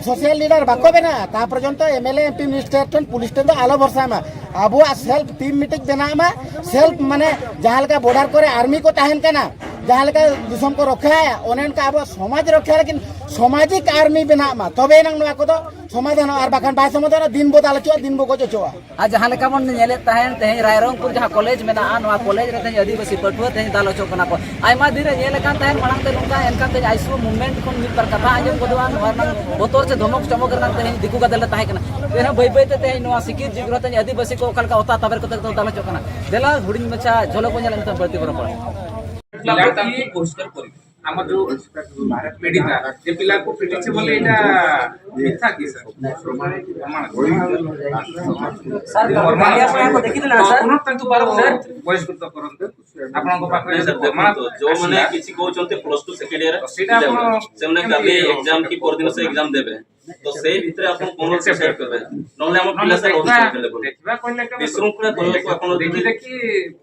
ᱥᱳᱥᱟᱞ ᱞᱤᱰᱟᱨ ᱵᱟᱠᱚ ᱵᱮᱱᱟᱜᱼᱟ, ᱛᱟ ᱯᱚᱨᱡᱚᱱᱛᱚ M L A, M P, minister ᱴᱷᱮᱱ, ᱯᱩᱞᱤᱥ ᱴᱷᱮᱱ ᱫᱚ ᱟᱞᱚ ᱵᱷᱚᱨᱥᱟᱭ ᱢᱟ᱾ ᱟᱵᱚᱣᱟᱜ ᱥᱮᱞᱯ ᱴᱤᱢ ᱢᱤᱫᱴᱤᱡ ᱵᱮᱱᱟᱜ ᱢᱟ, ᱥᱮᱞᱯ ᱢᱟᱱᱮ ᱡᱟᱦᱟᱸ ᱞᱮᱠᱟ ᱵᱚᱰᱟᱨ ᱠᱚᱨᱮ ᱟᱨᱢᱤ ᱠᱚ ᱛᱟᱦᱮᱱ ᱠᱟᱱᱟ, ᱡᱟᱦᱟᱸ ᱞᱮᱠᱟ ᱫᱤᱥᱚᱢ ᱠᱚ ᱨᱚᱠᱷᱟᱭᱟ, ᱚᱱᱮ ᱚᱱᱠᱟ ᱟᱵᱚᱣᱟᱜ ᱥᱚᱢᱟᱡᱽ ᱨᱚᱠᱷᱟ ᱞᱟᱹᱜᱤᱫ ᱥᱟᱢᱟᱡᱤᱠ ᱟᱨᱢᱤ ᱵᱮᱱᱟᱜ ᱢᱟ, ᱛᱚᱵᱮ ᱮᱱᱟᱝ ᱱᱚᱣᱟ ᱠᱚᱫᱚ ᱥᱚᱢᱟᱫᱷᱟᱱᱚᱜᱼᱟ, ᱟᱨ ᱵᱟᱠᱷᱟᱱ ᱵᱟᱭ ᱥᱚᱢᱟᱫᱷᱟᱱᱚᱜᱼᱟ, ᱫᱤᱱ ᱵᱚ ᱜᱚᱡ ᱦᱚᱪᱚᱜᱼᱟ᱾ ᱟᱨ ᱡᱟᱦᱟᱸ ᱞᱮᱠᱟ ᱵᱚᱱ ᱧᱮᱞᱮᱫ ᱛᱟᱦᱮᱸᱱ, ᱛᱮᱦᱮᱧ ᱨᱟᱭᱨᱚᱝᱯᱩᱨ ᱡᱟᱦᱟᱸ ᱠᱚᱞᱮᱡᱽ ᱢᱮᱱᱟᱜᱼᱟ, ᱱᱚᱣᱟ ᱠᱚᱞᱮᱡᱽ ᱨᱮ ᱛᱮᱦᱮᱧ ᱟᱹᱫᱤᱵᱟᱹᱥᱤ ᱯᱟᱹᱴᱷᱩᱣᱟᱹ ᱛᱮᱦᱮᱧ ᱫᱟᱞ ᱦᱚᱪᱚᱜ ᱠᱟᱱᱟ ᱠᱚ᱾ ᱟᱭᱢᱟ ᱫᱤᱱ ᱨᱮ ᱧᱮᱞ ᱟᱠᱟᱱ ᱛᱟᱦᱮᱸᱱ, ᱢᱟᱲᱟᱝ ᱛᱮ ᱱᱚᱝᱠᱟ, ᱮᱱᱠᱷᱟᱱ ᱛᱮᱦᱮᱧ ᱟᱭᱥᱩ ᱢᱩᱵᱷᱢᱮᱱᱴ ᱠᱷᱚᱱ ᱢᱤᱫ ᱵᱟᱨ ᱠᱟᱛᱷᱟ ᱟᱸᱡᱚᱢ ᱜᱚᱫᱚᱜᱼᱟ, ᱱᱚᱣᱟ ᱨᱮᱱᱟᱜ ᱵᱚᱛᱚᱨ ᱪᱮ ᱫᱷᱚᱢᱚᱠ ᱪᱚᱢᱚᱠ ᱨᱮᱱᱟᱜ ᱛᱮᱦᱮᱧ ᱫᱤᱠᱩ ᱜᱟᱫᱮᱞ ᱨᱮ ᱛᱟᱦᱮᱸ ᱠᱟᱱᱟ᱾ ᱮᱱᱦᱚᱸ ᱵᱟᱹᱭ ᱵᱟᱹᱭ ᱛᱮ ᱛᱮᱦᱮᱧ ᱱᱚᱣᱟ ᱥᱤᱠᱤᱨ ᱡᱩᱜᱽ ᱨᱮ ᱛᱮᱦᱮᱧ ᱟᱹᱫᱤᱵᱟᱹᱥᱤ ᱠᱚ ᱚᱠᱟ ᱞᱮᱠᱟ ᱚᱛᱟ ᱛᱟᱵᱮᱨ ᱠᱟᱛᱮ ᱠᱚ ᱫᱟᱞ ᱦᱚᱪᱚᱜ ᱠᱟᱱᱟ᱾ ᱫᱮᱞᱟ ᱦᱩᱰᱤᱧ ᱢᱟᱪᱷᱟ ᱡᱷᱚᱞᱚᱠ ᱵᱚᱱ ᱧᱮᱞᱟ, ᱱᱤᱛᱚᱜ ᱵᱟᱹᱲᱛᱤ ᱵᱚᱨᱚᱱ ᱯᱟᱲᱟ᱾ ଆମର ଯୋଉ ପୀଡ଼ିତା, ଯେ ପିଲାକୁ ପିଟିଛି ବୋଲି ଏଇଟା ମିଥ୍ୟା କି ସାର୍? ପ୍ରମାଣ ଅଛି। ସାର୍, ପ୍ରମାଣ କାଲି ଆପଣ ୟାକୁ ଦେଖିଥିଲେ ନା, ସାର୍? ତୁରନ୍ତ ତାଙ୍କୁ ବାରମ୍ବାର ବହିଷ୍କୃତ କରନ୍ତୁ। ଆପଣଙ୍କ ପାଖରେ ନାଇଁ ସାର୍, ପ୍ରମାଣ ଦେଖନ୍ତୁ, ଯୋଉମାନେ ଆସିଲା, କିଛି କହୁଛନ୍ତି ପ୍ଲସ୍ ଟୁ ସେକେଣ୍ଡ ଇୟର ତ ସେଇଟା ଆପଣ ପିଲାମାନେ, ସେମାନେ କେମିତି କାଲି ଏକ୍ଜାମ କି ପରଦିନ ସେ ଏକ୍ଜାମ ଦେବେ, ତ ସେଇ ଭିତରେ ଆପଣ କଣ ଡିସାଇଡ୍ କରିବେ? ନହେଲେ ଆମ ପିଲା ସାର୍ ଦେଖିବା, ଅଫିସରେ available। ଦେଖିବା କହିଲେ କେବେ? ବିଶୃଙ୍ଖଳା କରିବାକୁ ଆପଣ ଯଦି ଦେଖି ଦେଖି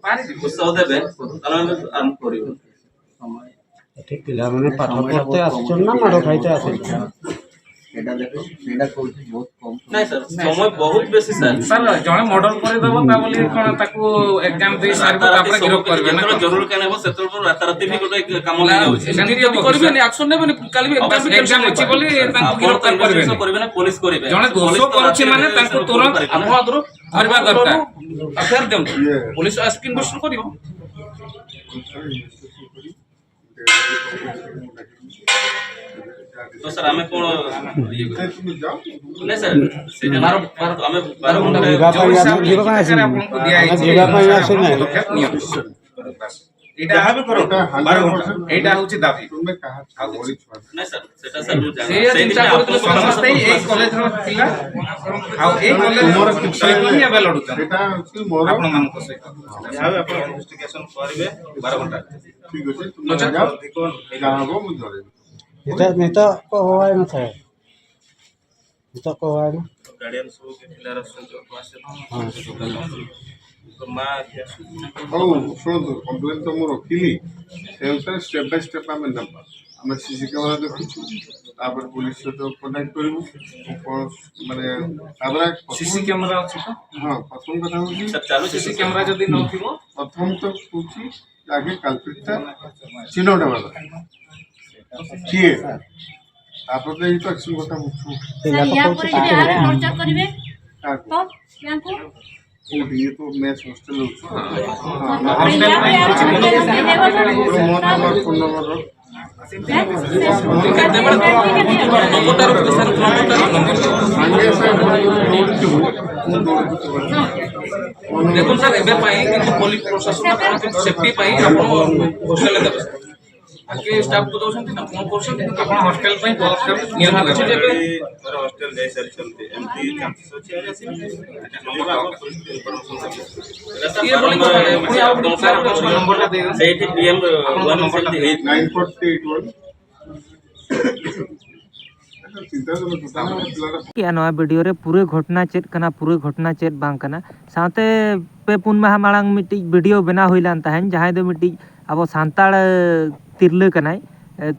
ପାରିଯିବୁ। ଉତ୍ସାହ ଦେବେ, ତାହେଲେ ଆମେ ଆରମ୍ଭ କରିବୁ। ଠିକ୍, ପିଲାମାନେ ପାଠ ପଢ଼ିତେ ଆସୁଛନ୍ତି ନା ମାଡ଼ ଖାଇତେ ଆସୁଛନ୍ତି? ଏଇଟା ଦେଖ, ଏଇଟା କହୁଛି ବହୁତ କମ୍। ନାଇଁ ସାର୍, ସମୟ ବହୁତ ବେଶୀ ସାର୍। ସାର୍, ଜଣେ ମର୍ଡର କରିଦେବ ତା ବୋଲି କଣ ତାକୁ ଏକ୍ଜାମ ଦେଇ ସାରିବ, ରାତାରାତି ତାପରେ ସବୁ ଗିରଫ କିଛି କରିବେ ନା ଯେତେବେଳେ କଣ? ଜରୁରୀ କାମ ହେବ, ସେତେବେଳେ ରାତାରାତି ବି ଗୋଟେ କାମ ନା, ହେଇଯାଉଛି। ସେମିତି ଯଦି କରିବେନି, ଆକ୍ସନ ନେବେନି, କାଲି ବି ଏକ୍ଜାମ ବି କ୍ୟାନସଲ ଅଛି ବୋଲି ତାଙ୍କୁ ଆପଣ ଗିରଫ ତ କରିପାରିବେନି। ଇନଭେଷ୍ଟିଗେସନ କରିବେ ନା, ପୋଲିସ କରିବେ। ଜଣେ ଦୋଷ ପୋଲିସ ତ କରୁଛି ରାତିରେ ମାନେ ତାଙ୍କୁ ଇନଭେଷ୍ଟିଗେସନ ତୁରନ୍ତ କରିପାରିବେ। ଆପଣ ଆଗରୁ ଧରିବା ଦରକାର। ଏଫଆଇଆର ଦିଅନ୍ତୁ, ପୋଲିସ ଆସିକି ଇନଭେଷ୍ଟିଗେସନ କରିବ। ତ ସାର୍, ଆମେ କ'ଣ ଇଏ କରିବୁ? ନାଇଁ ସାର୍, ସେଇଟା ବାର, ବାର, ଆମେ ବାର ଘଣ୍ଟା ଯିବା ପାଇଁ ଯୋଉ ଆସ-, ହିସାବରେ ଯିବା ପାଇଁ ଆପଣଙ୍କୁ ଦିଆଯାଇଛି, ଯିବା ପାଇଁ ଆସ-, ଆସୁ ନାହିଁ। ପଦକ୍ଷେପ ନିଅନ୍ତୁ। ବାସ୍। ଏଇଟା ଯାହା ବି କର, ଏଇଟା ବାର ଘଣ୍ଟା। ହଣ୍ଡ୍ରେଡ ପରସେଣ୍ଟ ଏଇଟା ହଉଛି ଦାବି। ତୁମେ କାହା ଆଉ କିଛି ଛୁଆ? ନାଇଁ ସାର୍, ସେଟା ସାର୍ ମୁଁ ଜାଣିନି। ସେଇଆ ଚିନ୍ତା କରୁଥିଲୁ ସମସ୍ତେ, ଏଇ କଲେଜର ପିଲା, ଆଉ ଏଇ କଲେଜର ତୁମର କିଛି ଛୁଆ ହିଁ ଏବେ ଲଢୁଛନ୍ତି ଏଇଟା ହଉଛି ମୋର ଆପଣମାନଙ୍କ ସହିତ। ଯାହା ବି ଆପଣ ଇନଭେଷ୍ଟିଗେସନ କରିବେ ବାର ଘଣ୍ଟା। ଠିକ ଅଛି, ତୁମେ ଯାଅ, ଯାହା ହବ ମୁଁ ଜଣେଇବି। ନିତ, ନିତ କହୁଆ ନଥାଏ। ନିତ କହୁଆ ନା। ଗାର୍ଡିଆନ ସବୁ କିଏ ପିଲାର ଆସୁଛନ୍ତି, ଅଟୋ ଆସୁଛନ୍ତି। ହଁ। ତ ମା କିଏ ଆସୁଛନ୍ତି? ହଉ, ଶୁଣନ୍ତୁ, କମ୍ପ୍ଲେନ ତ ମୁଁ ରଖିଲି, ସେ ଅନୁସାରେ ଷ୍ଟେପ ବାଇ ଷ୍ଟେପ ଆମେ ନେବା। ଆମେ ସିସି କ୍ୟାମେରା ଦେଖୁଛୁ, ତାପରେ ପୋଲିସ ସହିତ କଣ୍ଟାକ୍ଟ କରିବୁ। କଣ, ମାନେ, ତାପରେ ସିସି କ୍ୟାମେରା ଅଛି ତ? ହଁ, ପ୍ରଥମ କଥା ହଉଛି ସାର୍, ଚାଲୁଛି ସିସି କ୍ୟାମେରା ଯଦି ନଥିବ? ପ୍ରଥମ ତ କହୁଛି ଆଗେ କାଲପ୍ରିଟଟା ଚିହ୍ନଟ ହେବା ଦରକାର। କିଏ? ତାପରେ ତ ଏଇ ତ ଆକ୍ସନ କଥା ଉଠୁ। ସାର୍, ୟା ପରେ ଯଦି ଆହୁରି ଟର୍ଚର କରିବେ କାହାକୁ? ତ ୟାଙ୍କୁ? କୋଉଠି? ଇଏ ତ ମେସ୍ ହଷ୍ଟେଲ ହଉଛି। ହଷ୍ଟେଲ ପାଇଁ କିଛି ମନ ନମ୍ବର, ଫୋନ ନମ୍ବର। ନମ୍ବରଟା ରଖିବେ ସାର୍, ନମ୍ବରଟା, ନମ୍ବର। ସାଙ୍ଗେ ସାଙ୍ଗେ ଦୌଡ଼ିଥିବୁ, ମୁଁ ଦୌଡ଼ିଥିବୁ। ଦେଖନ୍ତୁ ସାର୍, ଏବେ ପାଇଁ କିନ୍ତୁ ପୋଲିସ ପ୍ରଶାସନ ଆପଣଙ୍କ ସେଫଟି ପାଇଁ ଆପଣ ହଷ୍ଟେଲରେ ଦେବେ ସାର୍। ବାକି ଷ୍ଟାଫକୁ ଦଉଛନ୍ତି ନା, କ'ଣ କରୁଛନ୍ତି? ଆପଣ ହଷ୍ଟେଲ ପାଇଁ ପଦକ୍ଷେପ ନିଅନ୍ତୁ। ଯାହା ଅଛି ଯେବେ ଘର ହଷ୍ଟେଲ ଯାଇସାରିଛନ୍ତି, ଏମିତି ଚାନ୍ସେସ୍ ଅଛି, ଆଜି ଆସିବେ। ଆଚ୍ଛା, ନମ୍ବରଟା। ଇଏ ପୁଣି କ'ଣ ମାନେ, ପୁଣି ଆଉ ଗୋଟେ ସାର୍, ଆପଣଙ୍କ ନମ୍ବରଟା ଦେଇଦେବେ। ସେଇଠି ପିଏମ୍ ଆପଣଙ୍କ ୱାନ୍ ନମ୍ବରଟା ସେମିତି ହେଇଛି। Nine four three eight one. ᱠᱮᱜᱼᱟ ᱱᱚᱣᱟ ᱵᱷᱤᱰᱤᱭᱳ ᱨᱮ ᱯᱩᱨᱟᱹ ᱜᱷᱚᱴᱱᱟ ᱪᱮᱫ ᱠᱟᱱᱟ, ᱯᱩᱨᱟᱹ ᱜᱷᱚᱴᱱᱟ ᱪᱮᱫ ᱵᱟᱝ ᱠᱟᱱᱟ᱾ ᱥᱟᱶᱛᱮ ᱯᱮ ᱯᱩᱱ ᱢᱟᱦᱟ ᱢᱟᱲᱟᱝ ᱢᱤᱫᱴᱤᱡ ᱵᱷᱤᱰᱤᱭᱳ ᱵᱮᱱᱟᱣ ᱦᱩᱭ ᱞᱮᱱ ᱛᱟᱦᱮᱸᱫ, ᱡᱟᱦᱟᱸᱭ ᱫᱚ ᱢᱤᱫᱴᱤᱡ ᱟᱵᱚ ᱥᱟᱱᱛᱟᱲ, ᱮ, ᱛᱤᱨᱞᱟᱹ ᱠᱟᱱᱟᱭ, ᱮ,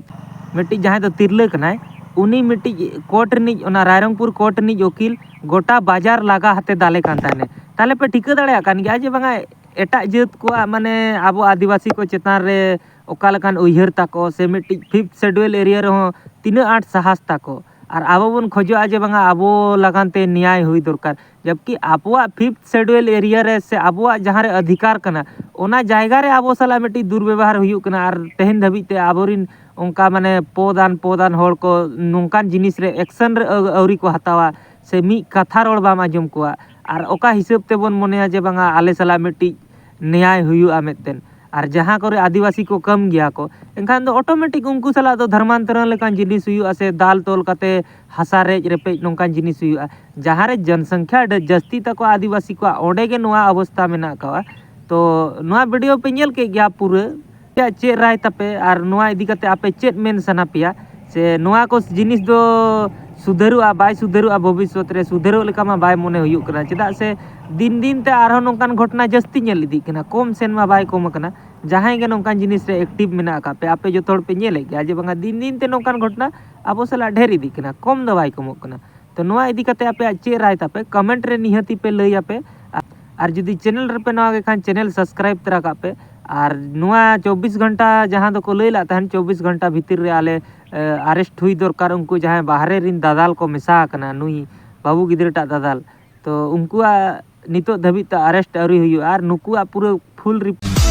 ᱢᱤᱫᱴᱤᱡ ᱡᱟᱦᱟᱸᱭ ᱫᱚ ᱛᱤᱨᱞᱟᱹ ᱠᱟᱱᱟᱭ, ᱩᱱᱤ ᱢᱤᱫᱴᱤᱡ ᱠᱳᱨᱴ ᱨᱤᱱᱤᱡ, ᱚᱱᱟ ᱨᱟᱭᱨᱚᱝᱯᱩᱨ ᱠᱳᱨᱴ ᱨᱤᱱᱤᱡ ᱩᱠᱤᱞ ᱜᱚᱴᱟ ᱵᱟᱡᱟᱨ ᱞᱟᱜᱟ ᱦᱟᱛᱮ ᱫᱟᱞᱮ ᱠᱟᱱ ᱛᱟᱦᱮᱱᱮ᱾ ᱛᱟᱦᱞᱮ ᱯᱮ ᱴᱷᱤᱠᱟᱹ ᱫᱟᱲᱮᱭᱟᱜ ᱠᱟᱱ ᱜᱮᱭᱟ ᱡᱮ ᱵᱟᱝᱟ ᱮᱴᱟᱜ ᱡᱟᱹᱛ ᱠᱚᱣᱟᱜ, ᱢᱟᱱᱮ, ᱟᱵᱚ ᱟᱹᱫᱤᱵᱟᱹᱥᱤ ᱠᱚ ᱪᱮᱛᱟᱱ ᱨᱮ ᱚᱠᱟ ᱞᱮᱠᱟᱱ ᱩᱭᱦᱟᱹᱨ ᱛᱟᱠᱚ, ᱥᱮ ᱢᱤᱫᱴᱤᱡ ᱯᱷᱤᱯᱛᱷ ᱥᱮᱰᱩᱭᱮᱞ ᱮᱨᱤᱭᱟ ᱨᱮᱦᱚᱸ ᱛᱤᱱᱟᱹᱜ ᱟᱸᱴ ᱥᱟᱦᱟᱥ ᱛᱟᱠᱚ᱾ ᱟᱨ ᱟᱵᱚ ᱵᱚᱱ ᱠᱷᱚᱡᱚᱜᱼᱟ ᱡᱮ ᱵᱟᱝᱟ ᱟᱵᱚ ᱞᱟᱜᱟᱱ ᱛᱮ ᱱᱮᱭᱟᱭ ᱦᱩᱭ ᱫᱚᱨᱠᱟᱨ, ᱡᱚᱵᱠᱤ ᱟᱵᱚᱣᱟᱜ ᱯᱷᱤᱯᱛᱷ ᱥᱮᱰᱩᱭᱮᱞ ᱮᱨᱤᱭᱟ ᱨᱮ ᱥᱮ ᱟᱵᱚᱣᱟᱜ ᱡᱟᱦᱟᱸ ᱨᱮ ᱚᱫᱷᱤᱠᱟᱨ ᱠᱟᱱᱟ, ᱚᱱᱟ ᱡᱟᱭᱜᱟ ᱨᱮ ᱟᱵᱚ ᱥᱟᱞᱟᱜ ᱢᱤᱫᱴᱤᱡ ᱫᱩᱨᱵᱮᱵᱚᱦᱟᱨ ᱦᱩᱭᱩᱜ ᱠᱟᱱᱟ᱾ ᱟᱨ ᱛᱮᱦᱮᱧ ᱫᱷᱟᱹᱵᱤᱡ ᱛᱮ ᱟᱵᱚᱨᱤᱱ ᱚᱱᱠᱟ ᱢᱟᱱᱮ ᱯᱚᱫᱟᱱ ᱯᱚᱫᱟᱱ ᱦᱚᱲ ᱠᱚ ᱱᱚᱝᱠᱟᱱ ᱡᱤᱱᱤᱥ ᱨᱮ ᱮᱠᱥᱮᱱ ᱨᱮ ᱟᱹᱣ- ᱟᱹᱣᱨᱤ ᱠᱚ ᱦᱟᱛᱟᱣᱟ, ᱥᱮ ᱢᱤᱫ ᱠᱟᱛᱷᱟ ᱨᱚᱲ ᱵᱟᱢ ᱟᱸᱡᱚᱢ ᱠᱚᱣᱟ᱾ ᱟᱨ ᱚᱠᱟ ᱦᱤᱥᱟᱹᱵ ᱛᱮᱵᱚᱱ ᱢᱚᱱᱮᱭᱟ ᱡᱮ ᱵᱟᱝᱟ ᱟᱞᱮ ᱥᱟᱞᱟᱜ ᱢᱤᱫᱴᱤᱡ ᱱᱮᱭᱟᱭ ᱦᱩᱭᱩᱜᱼᱟ ᱢᱮᱱᱛᱮ᱾ ᱟᱨ ᱡᱟᱦᱟᱸ ᱠᱚᱨᱮ ᱟᱹᱫᱤᱵᱟᱹᱥᱤ ᱠᱚ ᱠᱟᱹᱢ ᱜᱮᱭᱟ ᱠᱚ, ᱮᱱᱠᱷᱟᱱ ᱫᱚ ᱚᱴᱳᱢᱮᱴᱤᱠ ᱩᱱᱠᱩ ᱥᱟᱞᱟᱜ ᱫᱚ ᱫᱷᱚᱨᱢᱟᱱᱛᱚᱨᱚᱱ ᱞᱮᱠᱟᱱ ᱡᱤᱱᱤᱥ ᱦᱩᱭᱩᱜᱼᱟ, ᱥᱮ ᱫᱟᱞ ᱛᱚᱞ ᱠᱟᱛᱮ ᱦᱟᱥᱟ ᱨᱮᱡ ᱨᱮᱯᱮᱡ ᱱᱚᱝᱠᱟᱱ ᱡᱤᱱᱤᱥ ᱦᱩᱭᱩᱜᱼᱟ᱾ ᱡᱟᱦᱟᱸ ᱨᱮ ᱡᱚᱱᱥᱚᱝᱠᱷᱟ ᱟᱹᱰᱤ ᱡᱟᱹᱥᱛᱤ ᱛᱟᱠᱚ ᱟᱹᱫᱤᱵᱟᱹᱥᱤ ᱠᱚᱣᱟᱜ, ᱚᱸᱰᱮ ᱜᱮ ᱱᱚᱣᱟ ᱚᱵᱚᱥᱛᱟ ᱢᱮᱱᱟᱜ ᱟᱠᱟᱫᱼᱟ᱾ ᱛᱚ ᱱᱚᱣᱟ ᱵᱷᱤᱰᱤᱭᱳ ᱯᱮ ᱧᱮᱞ ᱠᱮᱫ ᱜᱮᱭᱟ ᱯᱩᱨᱟᱹ, ᱟᱯᱮᱭᱟᱜ ᱪᱮᱫ ᱨᱟᱭ ᱛᱟᱯᱮ ᱟᱨ ᱱᱚᱣᱟ ᱤᱫᱤ ᱠᱟᱛᱮ ᱟᱯᱮ ᱪᱮᱫ ᱢᱮᱱ ᱥᱟᱱᱟ ᱯᱮᱭᱟ? ᱥᱮ ᱱᱚᱣᱟ ᱠᱚ ᱡᱤᱱᱤᱥ ᱫᱚ ᱥᱩᱫᱷᱟᱹᱨᱚᱜᱼᱟ, ᱵᱟᱭ ᱥᱩᱫᱷᱟᱹᱨᱚᱜᱼᱟ, ᱵᱷᱚᱵᱤᱥᱥᱚᱛ ᱨᱮ ᱥᱩᱫᱷᱟᱹᱨᱚᱜ ᱞᱮᱠᱟ ᱢᱟ ᱵᱟᱭ ᱢᱚᱱᱮ ᱦᱩᱭᱩᱜ ᱠᱟᱱᱟ᱾ ᱪᱮᱫᱟᱜ ᱥᱮ ᱫᱤᱱ ᱫᱤᱱ ᱛᱮ ᱟᱨᱦᱚᱸ ᱱᱚᱝᱠᱟᱱ ᱜᱷᱚᱴᱚᱱᱟ ᱡᱟᱹᱥᱛᱤ ᱧᱮᱞ ᱤᱫᱤᱜ ᱠᱟᱱᱟ, ᱠᱚᱢ ᱥᱮᱱ ᱢᱟ ᱵᱟᱭ ᱠᱚᱢ ᱟᱠᱟᱱᱟ᱾ ᱡᱟᱦᱟᱸᱭ ᱜᱮ ᱱᱚᱝᱠᱟᱱ ᱡᱤᱱᱤᱥ ᱨᱮ ᱮᱠᱴᱤᱵᱷ ᱢᱮᱱᱟᱜ ᱟᱠᱟᱫ ᱯᱮ, ᱟᱯᱮ ᱡᱚᱛᱚ ᱦᱚᱲ ᱯᱮ ᱧᱮᱞᱮᱫ ᱜᱮᱭᱟ ᱡᱮ ᱵᱟᱝᱟ ᱫᱤᱱ ᱫᱤᱱ ᱛᱮ ᱱᱚᱝᱠᱟᱱ ᱜᱷᱚᱴᱚᱱᱟ ᱟᱵᱚ ᱥᱟᱞᱟᱜ ᱰᱷᱮᱨ ᱤᱫᱤᱜ ᱠᱟᱱᱟ, ᱠᱚᱢ ᱫᱚ ᱵᱟᱭ ᱠᱚᱢᱚᱜ ᱠᱟᱱᱟ᱾ ᱛᱚ ᱱᱚᱣᱟ ᱤᱫᱤ ᱠᱟᱛᱮ ᱟᱯᱮᱭᱟᱜ ᱪᱮᱫ ᱨᱟᱭ ᱛᱟᱯᱮ, ᱠᱚᱢᱮᱱᱴ ᱨᱮ ᱱᱤᱦᱟᱹᱛᱤ ᱯᱮ ᱞᱟᱹᱭ ᱟᱯᱮ᱾ ᱟᱨ ᱡᱩᱫᱤ ᱪᱮᱱᱮᱞ ᱨᱮᱯᱮ ᱱᱟᱣᱟ ᱜᱮ ᱠᱷᱟᱱ ᱪᱮᱱᱮᱞ ᱥᱟᱵᱥᱠᱨᱟᱭᱤᱵ ᱛᱚᱨᱟ ᱠᱟᱜ ᱯᱮ᱾ ᱟᱨ ᱱᱚᱣᱟ ᱪᱚᱵᱵᱤᱥ ᱜᱷᱚᱱᱴᱟ ᱡᱟᱦᱟᱸ ᱫᱚᱠᱚ ᱞᱟᱹᱭ ᱞᱮᱫ ᱛᱟᱦᱮᱱ, ᱪᱚᱵᱵᱤᱥ ᱜᱷᱚᱱᱴᱟ ᱵᱷᱤᱛᱤᱨ ᱨᱮ ᱟᱞᱮ ᱟᱨᱮᱥᱴ ᱦᱩᱭ ᱫᱚᱨᱠᱟᱨ, ᱩᱱᱠᱩ ᱡᱟᱦᱟᱸᱭ ᱵᱟᱦᱨᱮ ᱨᱮᱱ ᱫᱟᱫᱟᱞ ᱠᱚ ᱢᱮᱥᱟ ᱟᱠᱟᱱᱟ ᱱᱩᱭ ᱵᱟᱹᱵᱩ ᱜᱤᱫᱽᱨᱟᱹᱴᱟᱜ ᱫᱟᱫᱟᱞ, ᱛᱚ ᱩᱱᱠᱩᱣᱟᱜ ᱱᱤᱛᱚᱜ ᱫᱷᱟᱹᱵᱤᱡ ᱛᱮ ᱟᱨᱮᱥᱴ ᱟᱹᱣᱨᱤ ᱦᱩᱭᱩᱜᱼᱟ᱾ ᱟᱨ ᱱᱩᱠᱩᱣᱟᱜ ᱯᱩᱨᱟᱹ ᱯᱷᱩᱞ ᱨᱤᱯ-